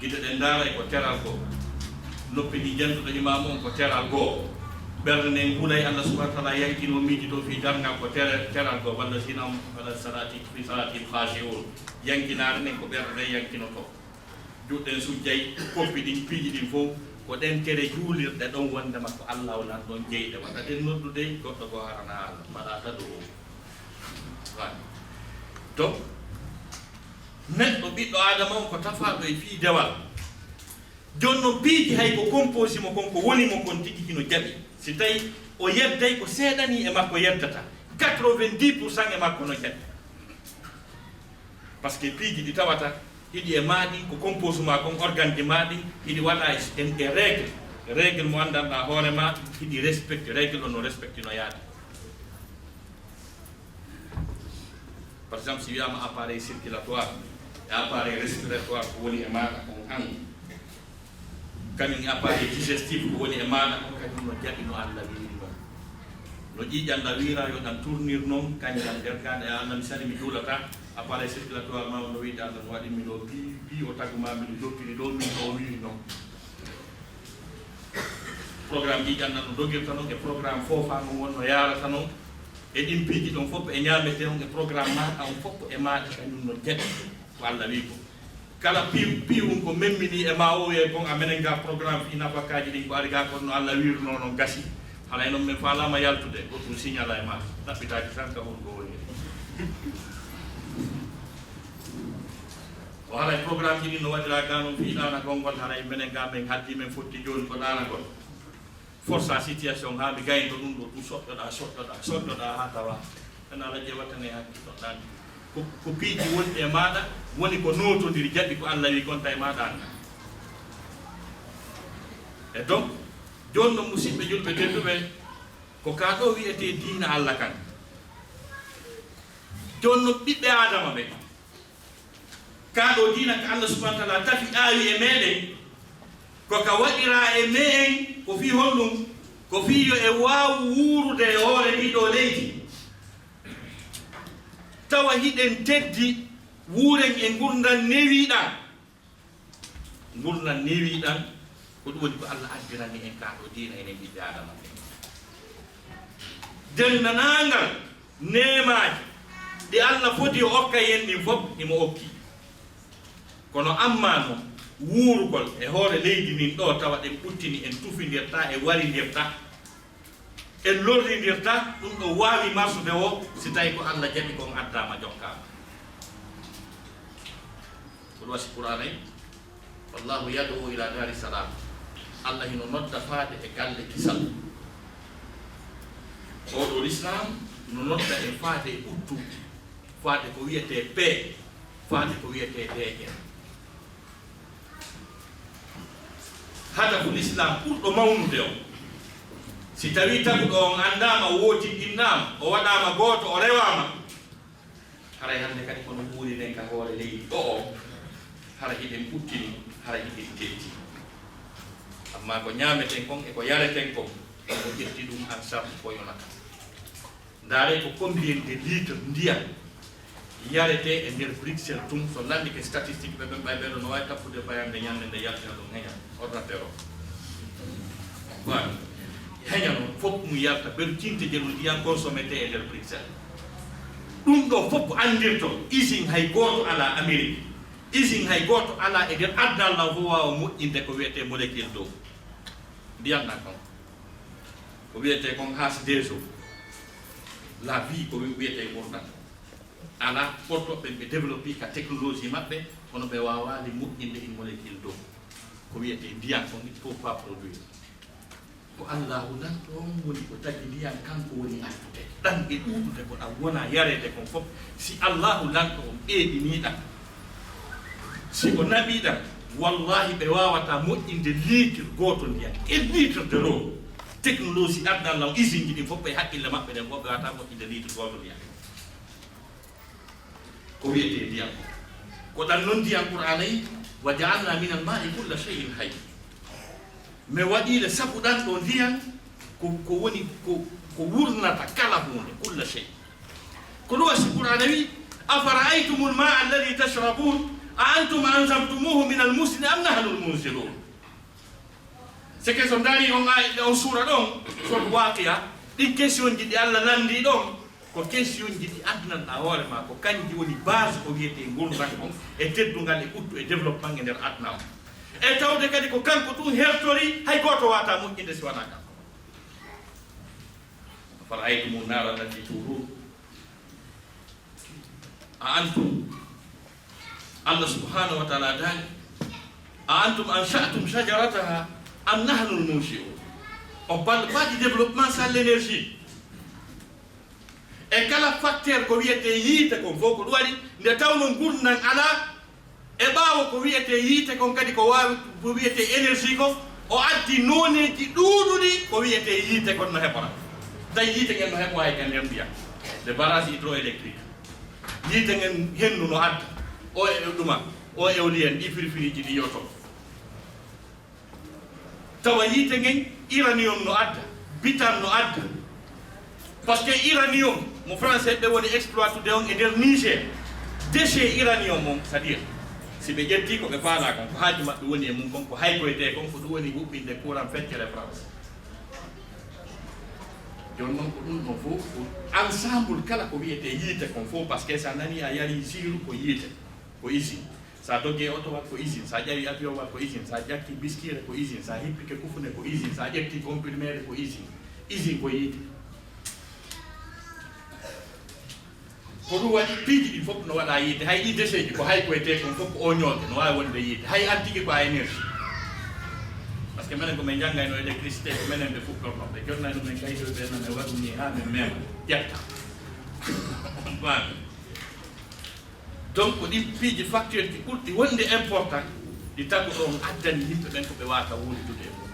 Gite ɗen ndaaray ko teral goo. Noppi ɗi jantuɗo imaamu on ko teral goo. Ɓernde nden hulay Allah subhanahu wa ta'ala yankino miijito fii darngal ko tere-, teral goo. "Wallazina hum ala salati, fi salatihim khashi'un." Yankinaare nden ko ɓernde nden yankinoto. Juuɗe ɗen sujjay, koppi ɗin, piiji ɗin fow, ko ɗen tere juulirɗe ɗon wondema ko Allah o lan ɗon jeyɗe. Wata ɗen noddude goɗɗo goo harana Allah, mbaɗa tad'uu. Wani. Donc, neɗɗo ɓiɗɗo Aadama on ko tafaaɗo e fii dewal. Jooni non piiji hay ko composé mo kon, ko woni mo kon tigi hino jaɓi. Si tawi o yedday ko seeɗa ni e makko yeddata, quatre-vingt-dix pour cent e makko no jaɓi. Parce que piiji ɗi tawata hiɗi e maa ɗin, ko composé maa kon, organe ji maa ɗin, hiɗi waɗa e, e, e règle. Règle mo anndanɗaa hoore maa, hiɗi respecté, règle on no respecté no yaade. Par exemple, si wiyaama appareil circulatoire e appareil respiratoire ko woni e maaɗa kon an, kañum appareil digestif ko woni e maaɗa kon, kañum no jaɓi no Alla wiiri non. No ƴiiƴan ɗan wiira yo ɗan tournir non, kañum ɗan nder gaɗa e Alla, misali mi juulata, appareil circulatoire ma no wiide Alla no waɗi mi ɗo pi, pi o tagu ma mi no jokkiri ɗo, min no o wiiri non. Programme ƴiiƴan ɗan no dogirta non, e programme foofa ngon won no yaarata non, e ɗin piiji ɗon fof e ñaamete on, e programme maaɗa on fof e maaɗa kañum no jaɓi ko Alla wii ko. Kala piiw, piiwun ko memmini e ma o wi'ay bon, a menen ga programme fii nafakaaji ɗin ko ari ga kon no Alla wiirunoo non gasi. Haray non men faalaama yaltude, goɗɗum signala e ma, ɗaɓɓitaaki tan ka honɗo woni. O haray programme ji ɗin no waɗira ga non fii ɗaanagol ngol, haray menen ga men haldi men fotti jooni ko ɗaanagol. forsa situation haa mi gayno ɗum ɗo, ɗum soƴƴoɗaa, soƴƴoɗaa, soƴƴoɗaa haa tawa. Ana Alla ƴeewata ne hakkillo ɗan. Ko, ko piiji wonɗi e maaɗa, woni ko nootondiri jaɓi ko Alla wi gonta e maaɗa an. E donc, jooni noon, musidɓe julɓe tedduɓe, ko kaa ɗo wiyetee diina Alla kan. Jooni noon, ɓiɓɓe Aadama ɓe, kaa ɗo diina ka Alla subhanahu wa taala tafi aawi e meɗen, ko ka waɗiraa e me'en, ko fii honɗum? Ko fii yo e waawu wuurude e hoore ndii ɗoo leydi. Tawa hiɗen teddi, wuuren e ngurndan newiiɗan. Ngurndan newiiɗan, ko ɗum woni ko Alla addirani en kaa ɗo diina enen ɓiɓɓe Aadama ɓe. Denndaangal neemaaji ɗi Alla foti o okka en ɗin fof, himo okki. Kono ammaa noon, wuurugol e hoore leydi ndin ɗoo, tawa ɗen ɓuttini, en tufindirtaa, e warindirtaa, en lorrindirtaa, ɗum ɗo waawi marsude o, si tawi ko Alla jaɓi kon addaama jokkaama. Ko ɗum wasi Qur'aana en, "Wallahu yad'u ila dari salam." Alla hino nodda faade e galle kisal. Oo ɗoo Lislaam no nodda en faade e ɓuttu, faade ko wiyetee paix, faade ko wiyetee deeƴere. Hadafu Lislaam ɓurɗo mawnude on, si tawii taguɗo on anndaama, o wootinɗinnaama, o waɗaama gooto, o rewaama, haray hannde kadi kono wuurinen ka hoore leydi ɗoo, hara hiɗen ɓuttini, hara hiɗen tetti. Amma ko ñaameten kon e ko yareten kon, ko ƴetti ɗum en charge ko yonata. Ndaaree ko combien de litres ndiyam yaretee e nder Bruxelles tun, so lanndike statistique ɓe ɓen ɓay ɓeɗo no waawi tappude fayande ñande nde yaltina ɗum heña ordinateur o. Voilà. Heña noon fof mum yalta, beru tinte jelu ndiyam consommete e nder Bruxelles. Ɗum ɗo fof anndirto, usine hay gooto alaa Amérique, usine hay gooto alaa e nder aduna lan fof waawa moƴƴinde ko wiyetee molécule d'eau. Ndiyam ɗan kon. Ko wiyetee kon H deux O, la vie, ko wi-, wiyetee ngurndan. Alaa, ɓortoɓe ɓe, ɓe développé ka technologie maɓɓe, kono ɓe waawaali moƴƴinde une molécule d'eau. Ko wiyetee ndiyam kon, il faut pas produire. Ko Allaahu lanɗo on woni ko tagi ndiyam, kanko woni artude. Ɗan e ɗuuɗude ko ɗan wona yareede kon fof, si Allaahu lanɗo on ɓeeɗinii ɗan, si o naɓii ɗan, wallaahi ɓe waawataa moƴƴinde litre gooto ndiyam. E litre de l'eau, technologie aduna lan, usine ji ɗin fof, ɓe haqqille maɓɓe ɗen fof, ɓe waawataa moƴƴinde litre gooto ndiyam. Ko wiyetee ndiyam. Ko ɗan non ndiyam Qur'aana yi, "Wa ja'alna minal ma'i kulla shay'in hayy." Mi waɗii le sabu ɗan ɗoo ndiyam ko, ko woni ko, ko wurnata kala huunde, kulla shay. Ko ɗum wasi Qur'aana wi, "Afara'aytumul ma'a alladhi tashrabun, a antum anzaltumuhu minal muzni am nahnul munzilun." C'est que so ndaari on aaya, on suura ɗon, suura Waaqi'a, ɗin question ji ɗi Alla lanndii ɗon, ko question ji ɗi addunan ɗaa hoore maa, ko kanji woni base ko wiyetee ngurndan on, e teddungal, e ɓuttu, e développement e nder aduna on. E tawde kadi ko kanko tun hertori, hay gooto waawataa moƴƴinde si wanaa kanko. "Afara'aytumun nara allati turun." A antum, Allah subhanahu wa ta'ala daali, "A antum ansha'tum shajarataha am nahnul munshi'un." On parle pas du développement sans l'énergie. E kala facteur ko wiyetee yiite kon fof ko ɗum waɗi, nde tawno ngurndan alaa, e ɓaawo ko wiyetee yiite kon kadi ko waawi, ko wiyetee énergie kon, o addi nooneeji ɗuuɗuɗi ko wiyetee yiite kon no heɓora. Tawi yiite ngen no heɓo hay ka nder ndiyam, les barrages hydroélectriques. Yiite ngen henndu no adda, o e ɗuma, o éolienne, ɗi firfiriiji ɗi yoto. Tawa yiite ngen, uranium no adda, butane no adda. Parce que uranium, mo français ɓe woni exploitude on e nder Niger. Déchet uranium on, c'est-à-dire, si ɓe ƴetti ko ɓe faalaa kon, ko haaju maɓɓe woni e mum kon, ko haykoytee kon, ko ɗum woni huɓɓinde courant feccere France. Jooni noon ko ɗum ɗon fof, ko ensemble kala ko wiyetee yiite kon fof, parce que so a nanii a yarii siiru ko yiite, ko usine. So a doggii e oto wat ko usine, so a ƴawii avion wat ko usine, so a ƴakki biskiire ko usine, so a hippike kufune ko usine, so a ƴetti comprimé ko usine. Usine ko yiite. Ko ɗum waɗi piiji ɗi fof no waɗa yiite, hay ɗi déchet ji ko haykoytee kon fof ko o ñoote, no waawi wonde yiite, hay an tigi ko a énergie. A Ke menen ko min njanngayno électricité, ko minen ɓe fuɗɗorno. Ɓe jonnayno min kayitoy ɓe, no min waɗu ni haa min meema ƴetta. Faami? Donc, ɗin piiji facture ji ɓurɗi wonde important, ɗi tagu ɗon addani yimɓe ɓen ko ɓe waata wuurdude e mum.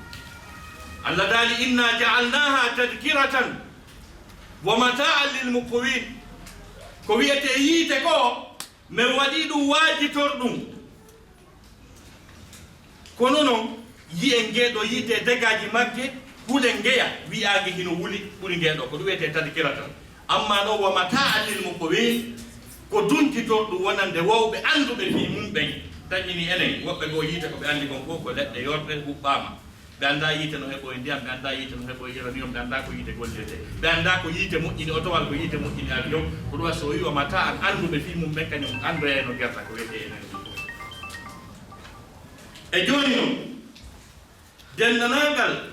Allah daali, "Inna ja'alnaha tadhkiratan wa mata'an lil muqwin." Ko wi'etee yiite ko, min waɗii ɗum waajitor ɗum. Kono non, yi'en ngee ɗoo yiite, degaaji magge, hulen ngeya, wi'aa nge hino wuli, ɓuri ngee ɗoo. Ko ɗum wi'etee tadhkiratan. Amma non, wa mata'an lil muqwin, ko dunkitorɗum wonande wowɓe annduɓe fii mum ɓen. Taƴini enen, woɓɓe goo yiite ko ɓe anndi kon fof ko leɗɗe yorɗe huɓɓaama. Ɓe anndaa yiite no heɓoy ndiyam, ɓe anndaa yiite no heɓoy uranium, ɓe anndaa ko yiite gollirtee. Ɓe anndaa ko yiite moƴƴini oto walla ko yiite moƴƴini avion. Ko ɗum waɗi so o wi'i wa mata'an, annduɓe fii mum ɓen kañum anndoyayno gerta ko wi'etee énergie. E jooni non, denndaangal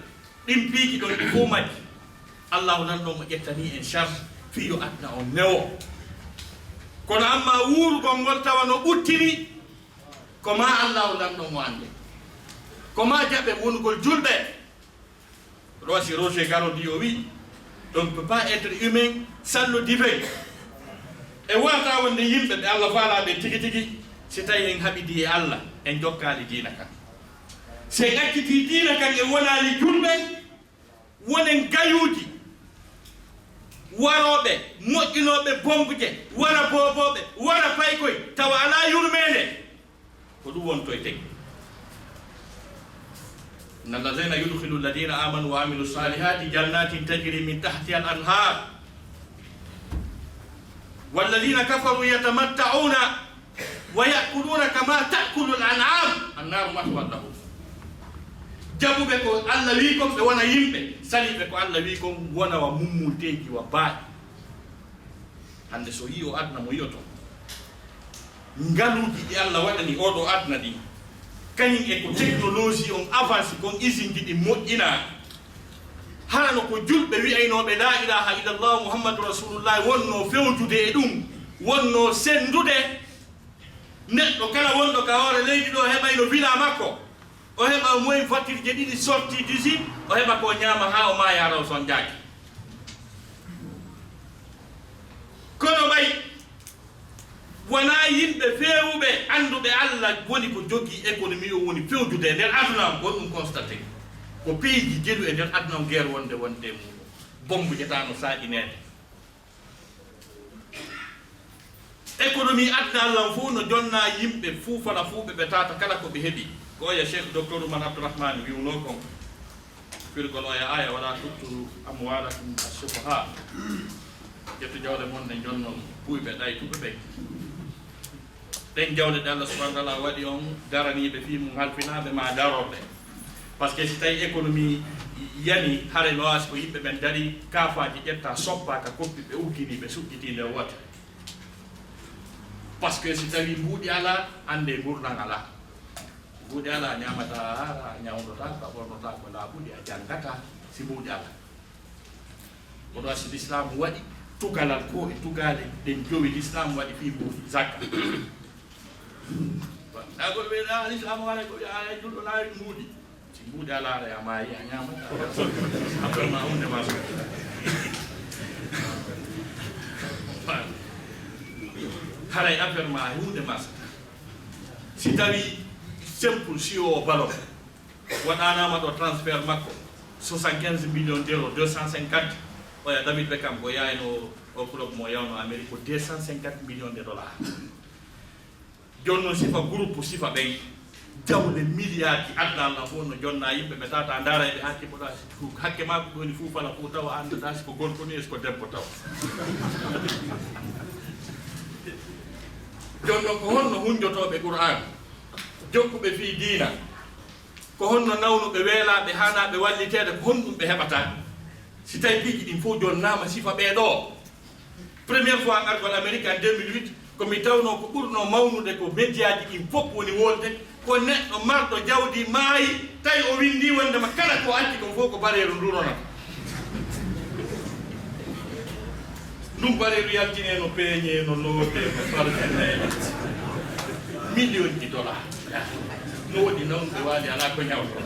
ɗin piiji ɗon ɗi fof majji, Allahu Lanɗo mo ƴettanii en charge fii yo aduna on newo. Kono amma wuurugol ngol tawa no ɓuttini, ko maa Allahu Lanɗo mo annde. Ko maa jaɓe wonugol julɓe. Ɗo si Roger Garaudy o wi, "On ne peut pas être humain sans le divin." E waawataa wonde yimɓe ɓe Allah faalaa ɓe tigi tigi, si tawi en haɓidii e Allah, en jokkaali diina kan. Si en accitii diina kan, en wonaali julɓe, wonen gayuuji, warooɓe, moƴƴinooɓe bombuje, wara boobooɓe, wara paykoy, tawa alaa yurmeende. Ko ɗum wontoyten. Inna allazina yudkhilu alladhina amanu wa amilu salihati jannatin tajri min tahtiha al-anhar. Walladhina kafaru yatamatta'una wa ya'kuluna kama ta'kulu al-an'am. An-naru mathwan lahum. Jaɓuɓe ko Allah wi kon, ɓe wona yimɓe. Saliiɓe ko Allah wi kon, wona wa mummulteeji wa baaɗi. Hannde so yi'o aduna mo yi'oton, ngaluuji ɗi Allah waɗani oo ɗoo aduna ɗin, kañum e ko technologie on avance kon, usine ji ɗin moƴƴinaa. Hara no ko julɓe wi'aynooɓe laa ilaaha illallah Muhammadu Rasulullah wonnoo fewjude e ɗum, wonnoo senndude. Neɗɗo kala wonɗo ka hoore leydi ɗoo heɓayno villa makko. O heɓa au moins voiture je ɗiɗi sortie d'usine, o heɓa ko ñaama haa o maaya, hara o sonjaaki. Kono ɓay wonaa yimɓe feewuɓe, annduɓe Allah woni ko jogii économie o woni fewjude e nder aduna on, ko ɗum constaté. Ko piiji jelu e nder aduna on, guerre wonde wonde e muɗum. Bombe jetaano saaƴineede. Économie aduna Allah on fof no jonnaa yimɓe fuu fala fuu ɓe, ɓe taata kala ko ɓe heɓi. Ko oya Cheikh Docteur Oumar Abdourahmane wi'unoo kon. Firgol oya aaya, "Wala tu'tu amwalakum as-sufaha." Ƴettu jawle mon ɗe jonnon ɓuyɓe ɗaytuɓe ɓen. Ɗen jawle ɗe Allah subhanahu wa ta'ala waɗi on daraniiɓe fii mum halfinaaɓe ma darorɗe. Parce que si tawi économie yani, haray no waasi ko yimɓe ɓen dari, kaafaaji ƴetta, soppa ka koppi, ɓe uggini, ɓe suɓɓiti nde wootere. Parce que si tawi mbuuɗi alaa, annde ngurndan alaa. Mbuuɗi alaa, ñaamataa, a ñawndotaako, a ɓornotaako laaɓuɗi, a janngataa si mbuuɗi alaa. Kono si Lislaam waɗi tugalal ko e tugaale ɗen jowi Lislaam waɗi fii mbuuɗi, zakka. Ɗagol ɓe ɗa Lislaam waɗa ko wi'a ay julɗo laawi mbuuɗi. Si mbuuɗi alaa, haray a maayi, a ñaamataa. Affaire ma hunde ma sota. Haray affaire ma hunde ma sota. Si tawi simple siwo o ballon waɗanaama ɗo transfert makko, soixante-quinze millions d'euros, deux cent cinquante, oya David Beckham ko yayno o club mo yawno Amérique ko deux cent cinquante millions de dollars. Jooni noon sifa groupe, sifa ɓen, jawle milliard ji aduna Allah fof no jonnaa yimɓe, ɓe tata ndaara e ɓe hakke mboɗa, hakke maa ko woni fuu fala fuu tawa anndataa si ko gorko ni, si ko debbo tawa. Jooni noon ko honno hunjotooɓe Qur'aan, jokkuɓe fii diina, ko honno nawnuɓe weelaaɓe, haanaaɓe walliteede, ko honɗum ɓe heɓata? Si tawi piiji ɗin fof jonnaama sifa ɓee ɗoo, première fois ngargol Amérique en deux mille huit, ko mi tawnoo ko ɓurnoo mawnude ko médiaji ɗin fof woni wolde, ko neɗɗo marɗo jawdi maayi, tawi o winndii wonndema kala ko acci kon fof ko bareeru ndu ronata. Ndun bareeru yaltinee no peeñee, no lootee, no parfumee, million ji dollars. No woodi nawnuɓe waali alaa ko ñawtoo.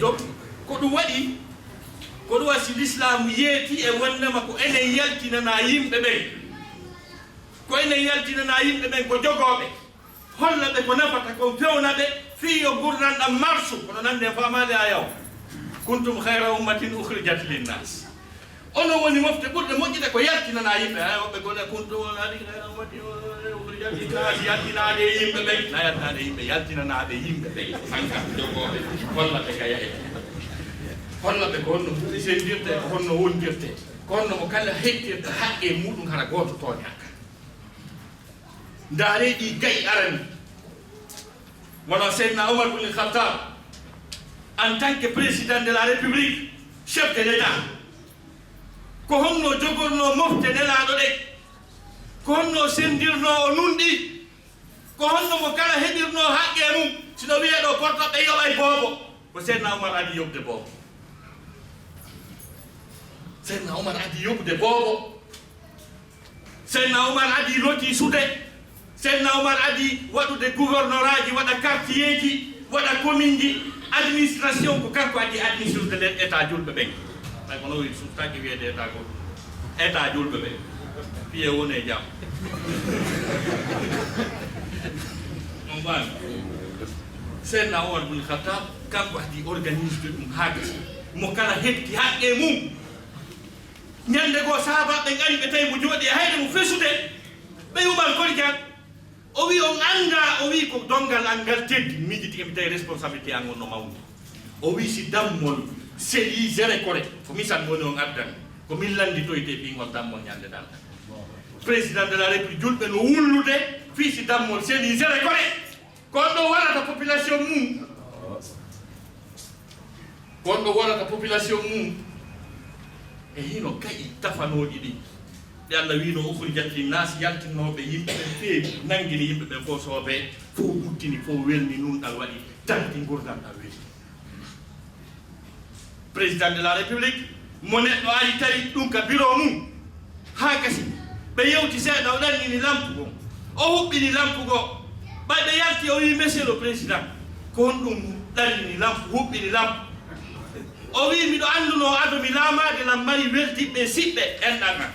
Donc, ko ɗum waɗi, ko ɗum waɗi si lislaamu yeeti e wondema ko enen yaltinanaa yimɓe ɓen. Ko enen yaltinanaa yimɓe ɓen ko jogooɓe. Holla ɓe ko nafata kon, fewna ɓe, fii yo ngurndan ɗan marsu, kono nande en faamaali aya o. Kuntum khayra ummatin ukhrijat linnas. Onon woni mofte ɓurɗe moƴƴude ko yaltinanaa yimɓe. Hay woɓɓe gone kuntum wala khayra ummatin ukhrijat linnas, yaltinaade e yimɓe ɓen. Na yaltinaade e yimɓe, yaltinanaaɓe yimɓe ɓen. Hanka jogooɓe, holla ɓe ka yahe. Holla ɓe ko honno sendirte, ko honno wondirte. Ko honno mo kala hettirta haqqe muɗum hara gooto tooñaaka. Ndaaree ɗi ga'i arani. Wano Seydina Omar bin Khattab, en tant que président de la République, chef de l'État, ko honno jogornoo mofte Nelaaɗo ɗen? Ko honno sendirnoo o nunɗi? Ko honno mo kala heɓirnoo haqqe mum? Si no wiyee ɗoo portoɓe yoɓay boobo, ko Seydina Omar adii yoɓude boobo. Seydina Omar adii yoɓude boobo. Seydina Omar adii loti sude. Seydina Omar adii waɗude gouvernoraaji, waɗa quartierji, waɗa communeji, administration ko kanko adii administrude nder état julɓe ɓen. Ɓay kono wi sustaki wiyede état goɗɗum. État julɓe ɓen. Piye woni e jam. On faami? Seydina Omar bin Khattab, kanko adii organisude ɗum haa gasi. Mo kala heɓti haqqe mum. Ñande goo, sahaabaaɓe ɓen ari, ɓe tawi mo jooɗii e hayre mum fesude. Ɓe Umar, koni kan? O wi, "On anndaa?" O wi, "Ko donngal an ngal teddi, mi miijitike, mi tawi responsabilité an on no mawni." O wi, "Si dammol selii zere kore, ko misan woni on addan, ko min lannditoytee fii ngol dammol ñande darngal." Président de la République julɓe no wullude fii si dammol selii zere kore. Ko on ɗoo warata population mum. Ko on ɗoo warata population mum. E hino ka'i tafanooɗi ɗin. Ɗi Allah wiino, "Ukhrijat linnas", yaltinooɓe yimɓe ɓen feewi, nanngini yimɓe ɓen fow soobee, fow ɓuttini, fow welni, nunɗal waɗi, tanti ngurndan ɗan welni. Président de la République, mo neɗɗo ari tawi ɗum ka biro mum, haa gasi, ɓe yewti seeɗa, o ɗannini lampu goo, o huɓɓini lampu goo, ɓay ɓe yalti, o wi, "Monsieur le Président, ko honɗum ɗannini lampu, huɓɓini lampu?" O wi, "Miɗo anndunoo ado mi laamaade, lan mari weldiɓɓe e siɓɓe enɗan an.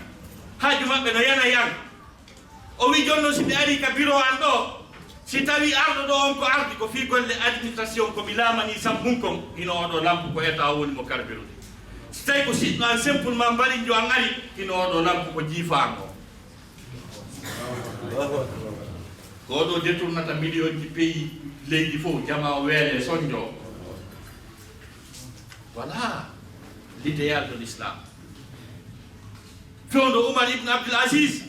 Haaju maɓɓe no yana e an." O wi, "Jooni non, si mi arii ka biro an ɗoo, si tawii arɗo ɗoo on ko ardi ko fii golle administration ko mi laamanii sammum kon, hino oo ɗoo lampu ko état o woni mo carburude. Si tawii ko siɗɗo an simplement mbarinjo an ari, hino oo ɗoo lampu ko jiifa an on." Ko ɗoo détournata millionji pays leydi fow, jamaa o weele sonjo. Voilà l'idéal de l'islam. Fewndo Umar ibn Abdul Aziz,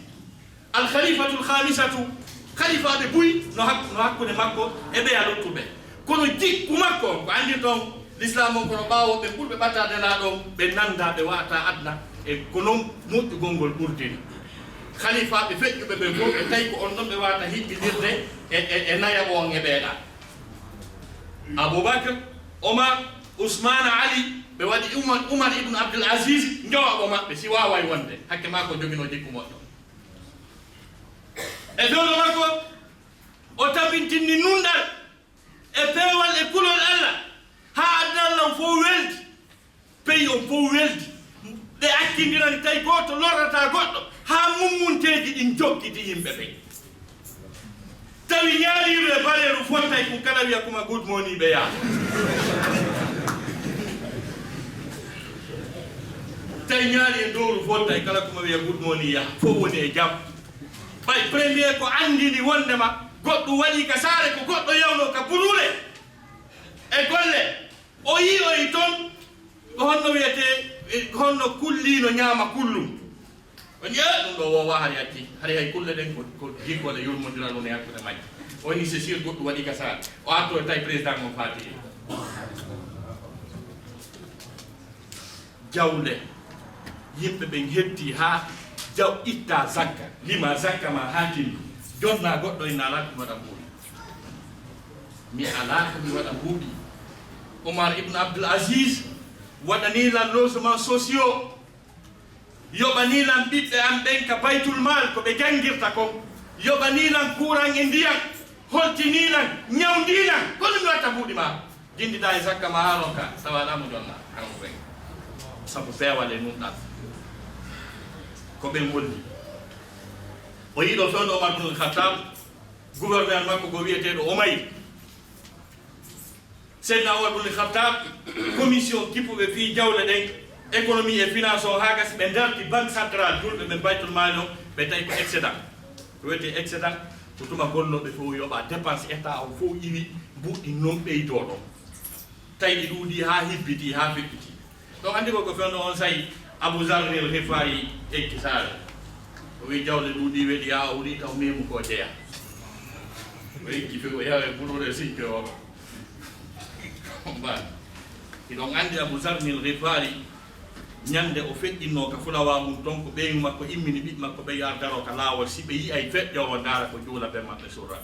Al Khalifatul Khamisatu, khalifaaɓe buy no hak-, no hakkunde makko e ɓeya luttuɓe. Kono jikku makko, ko anndirɗon, l'islam on kono ɓaawo ɓe ɓurɓe ɓataade laaɗon, ɓe nannda, ɓe wata adna, e ko non moƴƴugol ngol ɓurdiri. Khalifaaɓe feƴƴuɓe ɓen fow, ɓe tawi ko on ɗon ɓe wata hiɓɓindirde e, e, e nayaɓo on e ɓeeɗa. Abubakar, Omar, Usmaan, Ali, ɓe waɗi Umar, Umar ibn Abdul Aziz, njowaɓo maɓɓe, si waaway wonde. Hakke maa ko joginoo jikku moƴƴo. E fewndo makko, o tabintinni nunɗal e peewal e kulol Allah, haa aduna on fow weldi, peyi on fow weldi. Ɓe accindirani tawi gooto lorrataa goɗɗo, haa mummunteeji ɗin jokkiti yimɓe ɓen. Tawi ñaariiru e baleeru fottay kun kala wiya kuma good morning ɓe yaha. Tawi ñaari e ndowru fottay kala kuma wiya good morning yaha. Fow woni e jam. Ɓay premier ko anndini wondema goɗɗum waɗi ka saare, ko goɗɗo yawno ka buruule e golle. O yi'oyi ton, ko honno wiyetee, ko honno kulliino ñaama kullum. O wi'i, "Eh, ɗum ɗoo woowa hari acci, hari hay kulle ɗen ko, ko giggole yurmondiral woni hakkunde majje." O wi'i, "C'est sûr, goɗɗum waɗi ka saare." O arto e tawi président on faati. Jawle, yimɓe ɓen hetti haa jaw itta zakka, lima zakka ma haa timmi. Jonna goɗɗo inna alaa ko mi waɗa mbuuɗi. Mi alaa ko mi waɗa mbuuɗi. Omar ibn Abdul Aziz waɗanii lan logements sociaux. Yoɓanii lan ɓiɓɓe am ɓen ka baytul maal ko ɓe janngirta kon. Yoɓanii lan kuuran e ndiyan. Holtinii lan, ñawndii lan, ko ɗum mi watta buuɗi maa. Jinndida e sakka ma haa ronka, tawa alaa mo jonna, kanko ɓen. Sabu peewal e nunɗal. Ko ɓen holli. O yiɗo fewndo Omar bun Khattab, gouverneur makko ko wiyeteeɗo Omayr. Seydina Omar bun Khattab, commission kippuɓe fii jawle ɗen, économie et finance on, haa gasi ɓe darti banque centrale julɓe ɓen, baytul maali on, ɓe tawi ko excédent. Ko wiyetee excédent, ko tuma gollooɓe fof yoɓa dépense état on fof iwi, mbuɗɗi non ɓeydoo ɗon. Tawi ɗi ɗuuɗii haa hibbitii, haa feƴƴitii. Ɗon anndi ko ko fewndo on sa'i Abu Zarrin al Ghifari eggi saare. O wi'i jawle ɗuuɗii weɗi haa o wuli taw meemu ko jeya. O eggi few o yawe buluure sinke o. Mbaɗi. Hiɗon anndi Abu Zarrin al Ghifari, ñande o feƴƴinnoo ka fulawa mum ton, ko ɓeyngu makko immini ɓiɓɓe makko ɓe yaha daroo ka laawol, si ɓe yi'ay feƴƴoowo ndaara ko juula ben maɓɓe surra.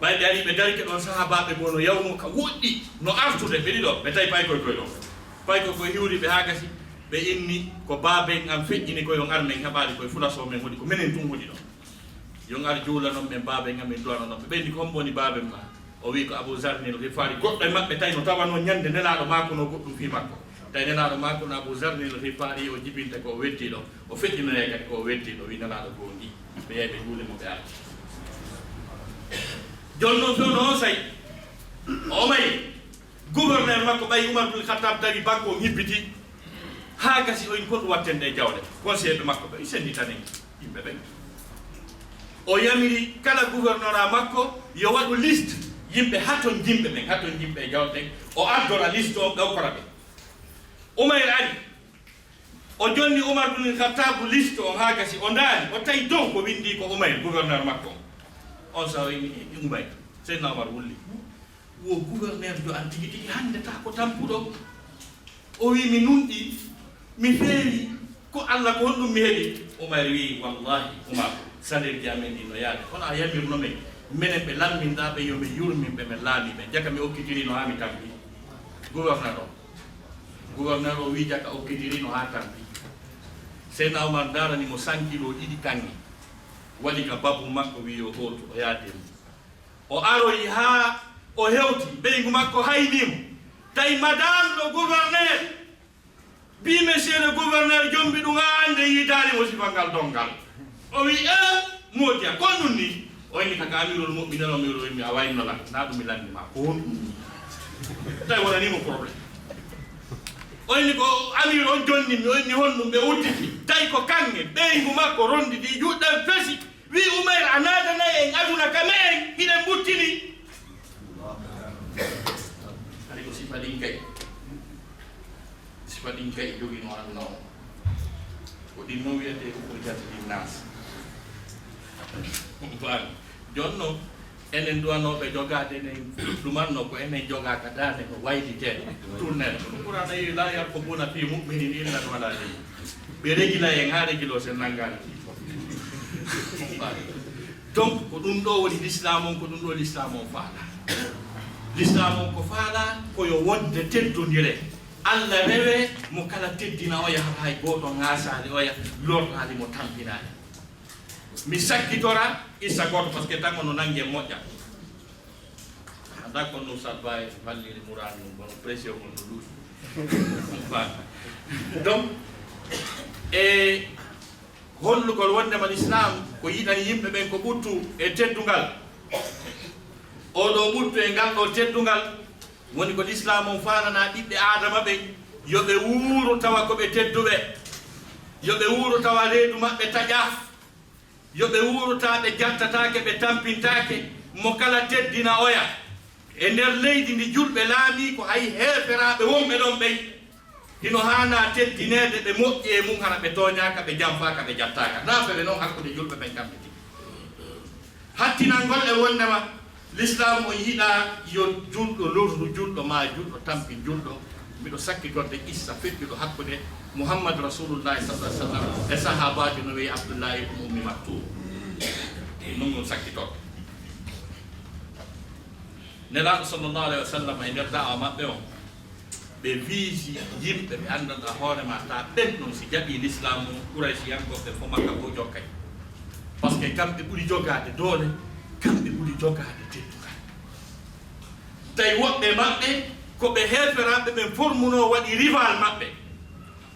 Ɓay ɓe ari ɓe darike ɗon, sahaabaaɓe goo no yawnoo ka woɗɗi, no artude ɓe ɗiɗo, ɓe tawi paykoy koy ɗon. Paykoy koy hiwri ɓe haa gasi, ɓe inni ko baaben an feƴƴini koy on ar men heɓaali koy fulaso men hoɗi ko menen tun hoɗi ɗon. Yon ar juulanon men baaben amen du'anonon ɓe. Ɓe inni ko hombo woni baaben ma? O wi'i ko Abu Zarrin al Ghifari. Goɗɗo e maɓɓe tawi no tawanoo ñande Nelaaɗo maakunoo goɗɗum fii makko. Tawi Nelaaɗo maakunoo Abu Zarrin al Ghifari o jibinta ko o weddi ɗo. O feƴƴinoyay kadi ko o weddi ɗo, wi'i Nelaaɗo goonɗii. Ɓe yahi ɓe juuli mo ɓe arti. Jooni non fewndo on sa'i. O Omayr, gouverneur makko ɓay Umar bun Khattab tawi banque o ñibbiti. Haa gasi o inni ko ɗum watten ɗe jawle. Conseiller ɓe makko ɓe, senditanen yimɓe ɓen. O yamiri kala gouvernorat makko yo waɗu liste yimɓe haton jimɓe ɓen, haton jimɓe e jawle ɗen. O ardora liste on ɓe okkora ɓe. Umayr ari. O jonni Umar bun Khattab liste on haa gasi. O ndaari, o tawi dow ko winndii ko Umayr, gouverneur makko on. On sa'i o inni, "Umayr." Seydina Umar wulli. Wo gouverneur jo an tigi tigi hannde taa ko tampuɗo. O wi'i, "Mi nunɗi, mi feewi, ko Alla ko honɗum mi heɓi?" Umayr wi'i, "Wallahi, Umar, salerji amen ɗin no yaade. Kono a yamirno men, menen ɓe lamminɗaa ɓe yo mi yurmin ɓe, men laamii ɓe. Jaka mi okkitiriino haa mi tampi." Gouverneur o. Gouverneur o wi'i jaka okkitiriino haa tampi. Seydina Umar ndaarani mo sankilo ɗiɗi kaŋŋe. Waɗi ka babu makko wi'i yo hootu, o yaadi mo. O aroyi haa o hewti, ɓeyngu makko haynii mo. Tawi madame le gouverneur, bi monsieur le gouverneur, jombi ɗum haa annde yiidaali mo sifal ngal donngal. O wi'i, "Eh, moodi a, ko honɗum ni?" O inni, "Kaka amirul mu'minin, o mi wi'i mi a wayno lan, naa ɗum mi lanni ma, ko honɗum ni?" Tawi wonanii mo problème. O inni, "Ko amir on jonni mi," o inni, "honɗum?" Ɓe udditi, tawi ko kaŋŋe, ɓeyngu makko ronditi, juuɗe fesi. Wi'i Umayr, a naadanay en aduna ka me'en, hiɗen mbuttini. Hari ko sifa ɗin kay. Sifa ɗin kay jogino anno. Ko ɗin non wiyetee ukhrijat linnas. Baan. Jonno, enen duwanooɓe jogaade enen ɗumanno ko enen jogaa ka daande no waylitee. Tournere. Kono Qur'aana yehi, "La yarqubuna fi mu'minin illan wala dhimma." Ɓe regila en haa regiloo sen nanngaani. Donc, ko ɗum ɗoo woni l'islam on, ko ɗum ɗoo l'islam on faalaa. L'islam on ko faalaa ko yo wonde teddondire. Alla rewe mo kala teddina oya, hara hay gooto ŋaasaali oya, lornaali mo, tampinaali. Mi sakkitora issa gooto, parce que tango no nannge moƴƴa. Hannda ko no salba e balliri murani ɗum, kono pression mon no ɗuuɗi. Voilà. Donc, e hollugol wondema l'islam ko yiɗani yimɓe ɓen ko ɓuttu e teddungal. Oɗo ɓuttu e ngal ɗo teddungal woni ko l'islam on faanana ɓiɓɓe Aadama ɓen, yo ɓe wuuru tawa ko ɓe tedduɓe, yo ɓe wuuru tawa reedu maɓɓe taƴaa, yo ɓe wuuru tawa ɓe jattataake, ɓe tampintaake, mo kala teddina oya. E nder leydi ndi julɓe laamii ko hay heeferaaɓe wonɓe ɗon ɓen, hino haanaa teddineede, ɓe moƴƴi e mum, hara ɓe tooñaaka, ɓe jamfaaka, ɓe jattaaka. Naa fewee non hakkunde julɓe ɓen kamɓe tigi. Hattinangol e wondema l'islam on yiɗaa yo julɗo lorru julɗo, maa julɗo tampin julɗo. Miɗo sakkitorde qissa feƴƴuɗo hakkunde Muhammad Rasulullahi sallallahu alaihi wasallam e sahaabaajo no wi'i Abdullahi ibn Ummi Maktum. Non non sakkitorde. Nelaaɗo sallallahu alaihi wasallam e nder da'awa maɓɓe on, ɓe wiisi yimɓe ɓe anndanɗaa hoore ma, ta ɓen non si jaɓii l'islam on, Quraysiyankooɓe fof Makka fof jokkay. Parce que kamɓe ɓuri jogaade doole, Kamɓe ɓuri jogaade teddungal. Tawi woɓɓe maɓɓe ko ɓe heeferaaɓe, ɓe formunoo waɗi rival maɓɓe.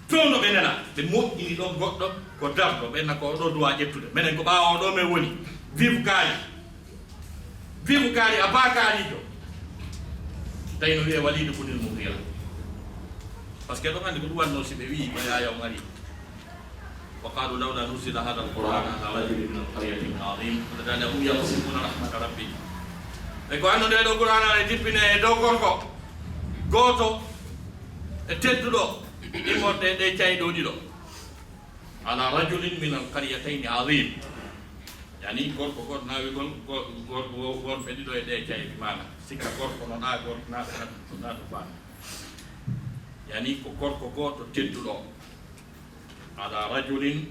Fewndo ɓe nela, ɓe moƴƴini ɗon goɗɗo ko darɗo, ɓe na ko oɗo duwa ƴettude. Menen ko ɓaawo oɗo men woni. Vive Kaari. Vive Kaari, a baa Kaarijo. Tawi no wiyee Waliidu bunil Mughira. Parce que ɗon anndi ko ɗum wannoo si ɓe wi'i ko yaaya on ari. وقالوا لولا نزل هذا القرآن على رجل من القريتين عظيم. Kono dande هم يقسمون رحمة ربك. E ko anndu nde ɗo Qur'aana e jippine e dow gorko gooto e tedduɗo immorde e ɗe cayɗo ɗiɗo. على رجل من القريتين عظيم. Yani gorko gooto naawigol go-, go-, go-, worɓe ɗiɗo e ɗe cayɗi maana. Sikka gorko no ɗaa gorko naata, naata baana. Yani ko gorko gooto tedduɗo. على رجل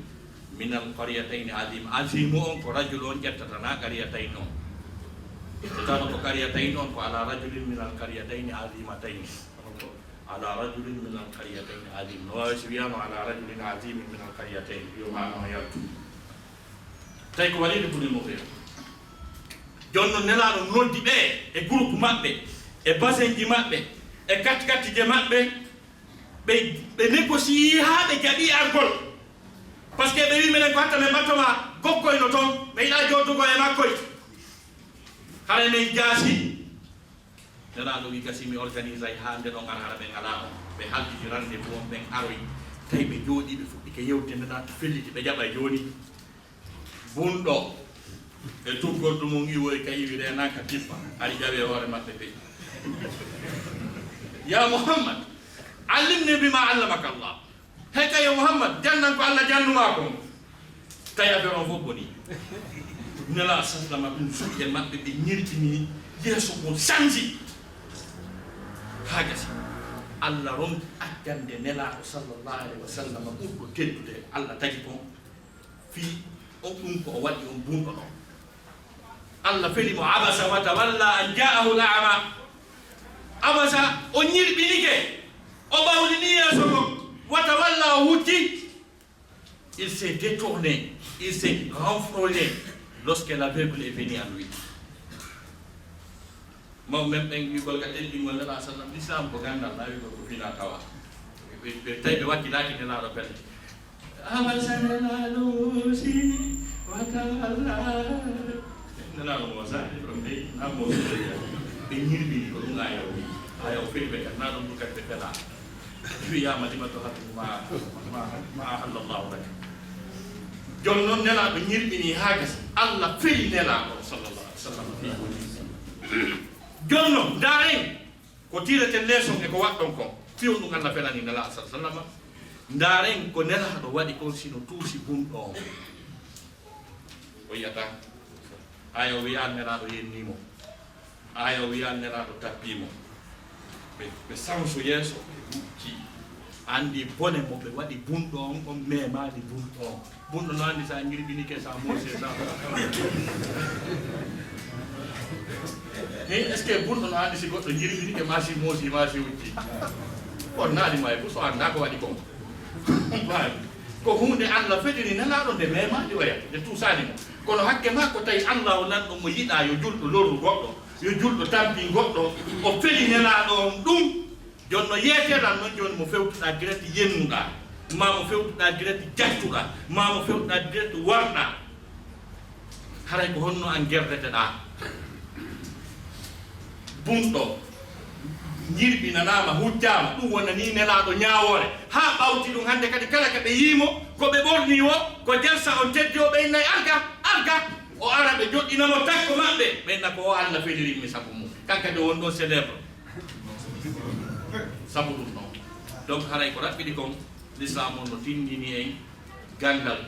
من القريتين عظيم. Azimu on ko rajul on ƴettata, na qariyatayn on. Ƴettata ko qariyatayn on ko على رجل من القريتين عظيمتين. على رجل من القريتين عظيم. No waawi si wiyaano على رجل عظيم من القريتين. Yo maana o yaltu. Tawi ko Waliidu bunil Mughira. Jooni non Nelaaɗo noddi ɓe e groupe maɓɓe, e basenji maɓɓe, e katkatije maɓɓe, ɓe, ɓe négocier haa ɓe jaɓi argol. Parce que ɓe wi menen ko hatta men ɓatto ma gokkoy no toon, ɓe yiɗa jooɗugo e makkoy. Haray men jaasi. Nelaaɗo wi gasi mi organisay haa nde ɗon ara hara ɓe ngalaa ɗon. Ɓe halfiti rendez-vous on, ɓen aroy. Tawi ɓe jooɗii, ɓe fuɗɗike yewte, Nelaaɗo felliti, ɓe jaɓay jooni. Bunɗo e tuggordu mum iwoy ka iwi reenaaka tippa, ari ƴawi e hoore maɓɓe ɓe. Ya Muhammad, allimni bima allamaka Allah. Hey ka yo Muhammad, jannan ko Allah jannumaa kon. Tawi affaire on fof boni. Nela sallama ɗum fuɗi e maɓɓe, ɓe ñirtini yeeso ko sanji. Haa gasi. Allah ronki accande Nelaaɗo sallallahu alayhi wa sallam ɓurɗo teddude. Allah tagi kon. Fii on ɗum ko o waɗi on bunɗo ɗon. Allah feli mo, abasa wa tawalla an ja'ahu al-a'ma. Abasa, o ñirɓinike, o ɓawlini yeeso kon, wa tawalla, o hucci. Il s'est détourné, il s'est renfrogné lorsque l'aveugle est venu à lui. Mawɓe men ɓen wi'ugol ka teddingol Nelaaɗo sallam, Lislaam ko ganndal, na wi'ugol ko fina tawa. Ɓe, ɓe, tawi ɓe wakkilaaki Nelaaɗo pelle. Abasa Nelaaɗo muusi, wa tawalla. Nelaaɗo moosaani, ɗon ɓe, na moosi. Ɓe ñirɓini ko ɗum aaya o wi'i. Aaya o feli ɓe kan, na ɗum ɗum kadi ɓe felaa. Wiyaama lima tuharrimu ma, ma, ma ahallallahu laka. Jooni non Nelaaɗo ñirɓini haa gasi. Allah feli Nelaaɗo sallallahu alaihi wasallam fii ko ñirɓini. Jooni non, ndaaren ko tireten leeson e ko waɗɗon kon. Fii on ɗum Allah felani Nelaaɗo sallallahu alaihi wasallam. Ndaaren ko Nelaaɗo waɗi kon si no tuusi bunɗo on. O yi'ata. Aaya o wi'aa Nelaaɗo yennii mo. Aaya o wi'aa Nelaaɗo tappii mo. Ɓe, ɓe sanso yeeso, ɓe hucci. Anndi bone mo ɓe waɗi bunɗo on, on memaali bunɗo on. Bunɗo no anndi sa ñirɓinike, sa moosi, sa. Hey, est-ce que bunɗo no anndi si goɗɗo ñirɓinike, ma si moosi, ma si hucci? On naali ma e fof so anndaa ko waɗi kon. Waawi. Ko huunde Allah feliri Nelaaɗo nde memaali oya, nde tuusaali mo. Kono hakke maa ko tawi Allah o nanɗo mo yiɗaa yo julɗo lorru goɗɗo, yo julɗo tampi goɗɗo, o feli Nelaaɗo on ɗum. Jooni no yeeteɗaa non jooni mo fewtuɗaa direct yennuɗaa, maa mo fewtuɗaa direct jattuɗaa, maa mo fewtuɗaa direct warɗaa. Haray ko honno an gerdeteɗaa? Bunɗo ñirɓinanaama, huccaama, ɗum wonanii Nelaaɗo ñaawoore. Haa ɓawti ɗum hannde kadi, kala ka ɓe yi'i mo, ko ɓe ɓornii woo, ko jalsa on teddi o, ɓe innay, "Arga, arga." O ara, ɓe joɗɗina mo takko maɓɓe, ɓe inna, "Ko o Allah felirimmi sabu mum." Kan kadi o won ɗon célèbre. Sabu ɗum ɗon. Donc, haray ko raɓɓiɗi kon, Lislaam on no tinndini en ganndal.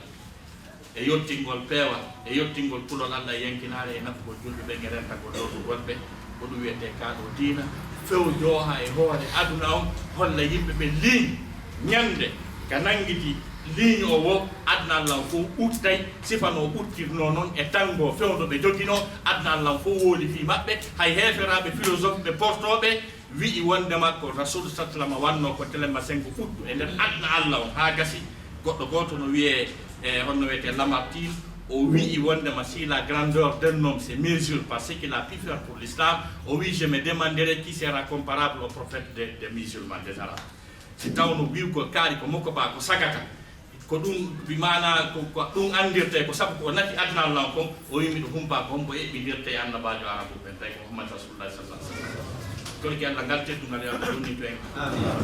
E yottingol peewal, e yottingol kulol Allah e yankinaare e nafugol julɓe ɓen e rentagol lorrugol ɓe, ko ɗum wiyetee kaaɗo diina, few jooha e hoore aduna on, holla yimɓe ɓen ligne ñannde ka nanngiti ligne o woo, aduna Allah on fof ɓuttay, sifa no ɓuttirnoo non e tanngo fewndo ɓe joginoo, aduna Allah on fof wooli fii maɓɓe, hay heeferaaɓe philosophe ɓe portooɓe, wi'i wonndema ko Rasul sallallahu alaihi wasallam wannoo ko telema sengo ɓuttu e nder aduna Allah on haa gasi. Goɗɗo gooto no wiyee, e, honno wiyetee Lamartine, O wi'i wondema si la grandeur d'un homme c'est mesure par ce qu'il a pu faire pour l'islam, o wi'i je me demanderai qui sera comparable au prophète des, des musulmans, des arabes. Si tawno wi'ugol kaari ko mokko ba ko sagata, ko ɗum bi maana ko, ko ɗum andirte ko sabu ko o nati aduna lan kon, o wi'i miɗo humpa ko hombo eɓɓindirte e annabaajo arabu ɓen tawi ko Muhammad Rasulullah sallallahu alaihi wasallam. Torki Allah ngal teddungal yo Allah ɗum ni to en.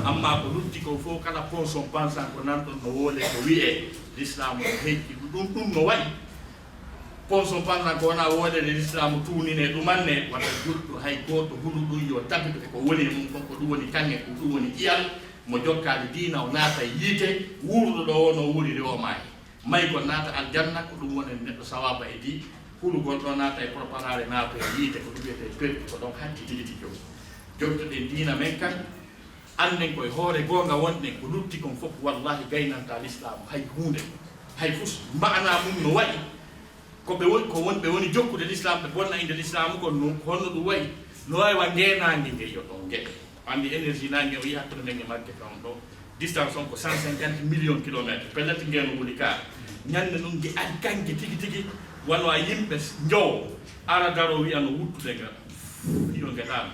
Amma ko lutti ko fof kala ponson pansan ko nan ɗon no wole ko wi'e l'islam o hejji ɗum ɗum no waɗi. Ponson pansan ko wona wodere l'islam tuunine ɗumanne wata julɗo hay gooto hulu ɗum yo tabitu e ko woni e mum kon ko ɗum woni kanŋe ko ɗum woni ƴiyal mo jokkaali diina o naata e yiite wuurɗo ɗo wonoo wuuriri o maayi. Maygol naata aljanna ko ɗum woni neɗɗo sawaba e di hulugol ɗo naata e proparaare naata e yiite ko ɗum wiyetee perdi ko ɗon hatti tigi tigi o. Jokkuɗen diina men kan, annden koye hoore goonga wonɗen ko lutti kon fof wallahi gaynanta l'islamu hay huunde, hay fus ma'ana mum no waɗi. Ko ɓe woni ko won ɓe woni jokkude l'islam ɓe bonna innde l'islamu kon no honno ɗum wayi? No waawi wa ngeenaange nge yo ɗon ngeɗe. Anndi énergie naange o yiyi hakkunde men e magge kam ɗo distance on ko cent cinquante millions kilomètres pellet ngeeno wuli ka. Ñannde ɗum nge ari kanke tigi tigi wano a yimɓe njowo ara daro wiya no wuttude nga fiyo nge ɗaano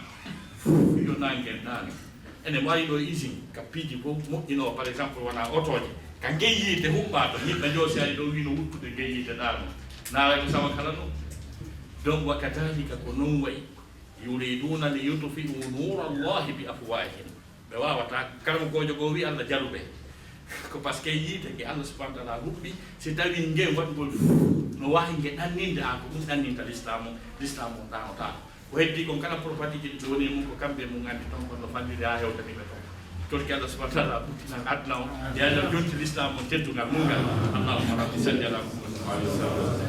fiyo naange ɗaano. Ene mari ɗo usine ka piiji fof moƴƴinoo par exemple wona otooje ka ngey yiite huɓɓaa to yimɓe njowo si ari ɗo wino wuttude ngey yiite ɗaano. Naara ko sawa kala ɗum. Donc wa kadalika ko non wayi. Yuriduna li yutfi'u nura Allahi bi afwahihim. Ɓe wawata. Karamokoojo goo wi Allah jaru ɓe. Ko parce que yiite nge Allah subhanahu wa taala huɓɓi si tawi nge waɗugol no wawi nge ɗanninde an ko ɗum ɗanninta l'islamu. L'islamu on ɗanotako ko heddi kon kala propatiji ɗi ɗoni mum ko kamɓe mum andi ton kono falliri ha hewtaniɓe ton. Torki Allah subhanahu wa taala ɓuttinan adna on. Yalla jonti l'islamu on teddungal mum ngal. Allahumma rabbi salli ala Muhammad wa alihi wa sallam.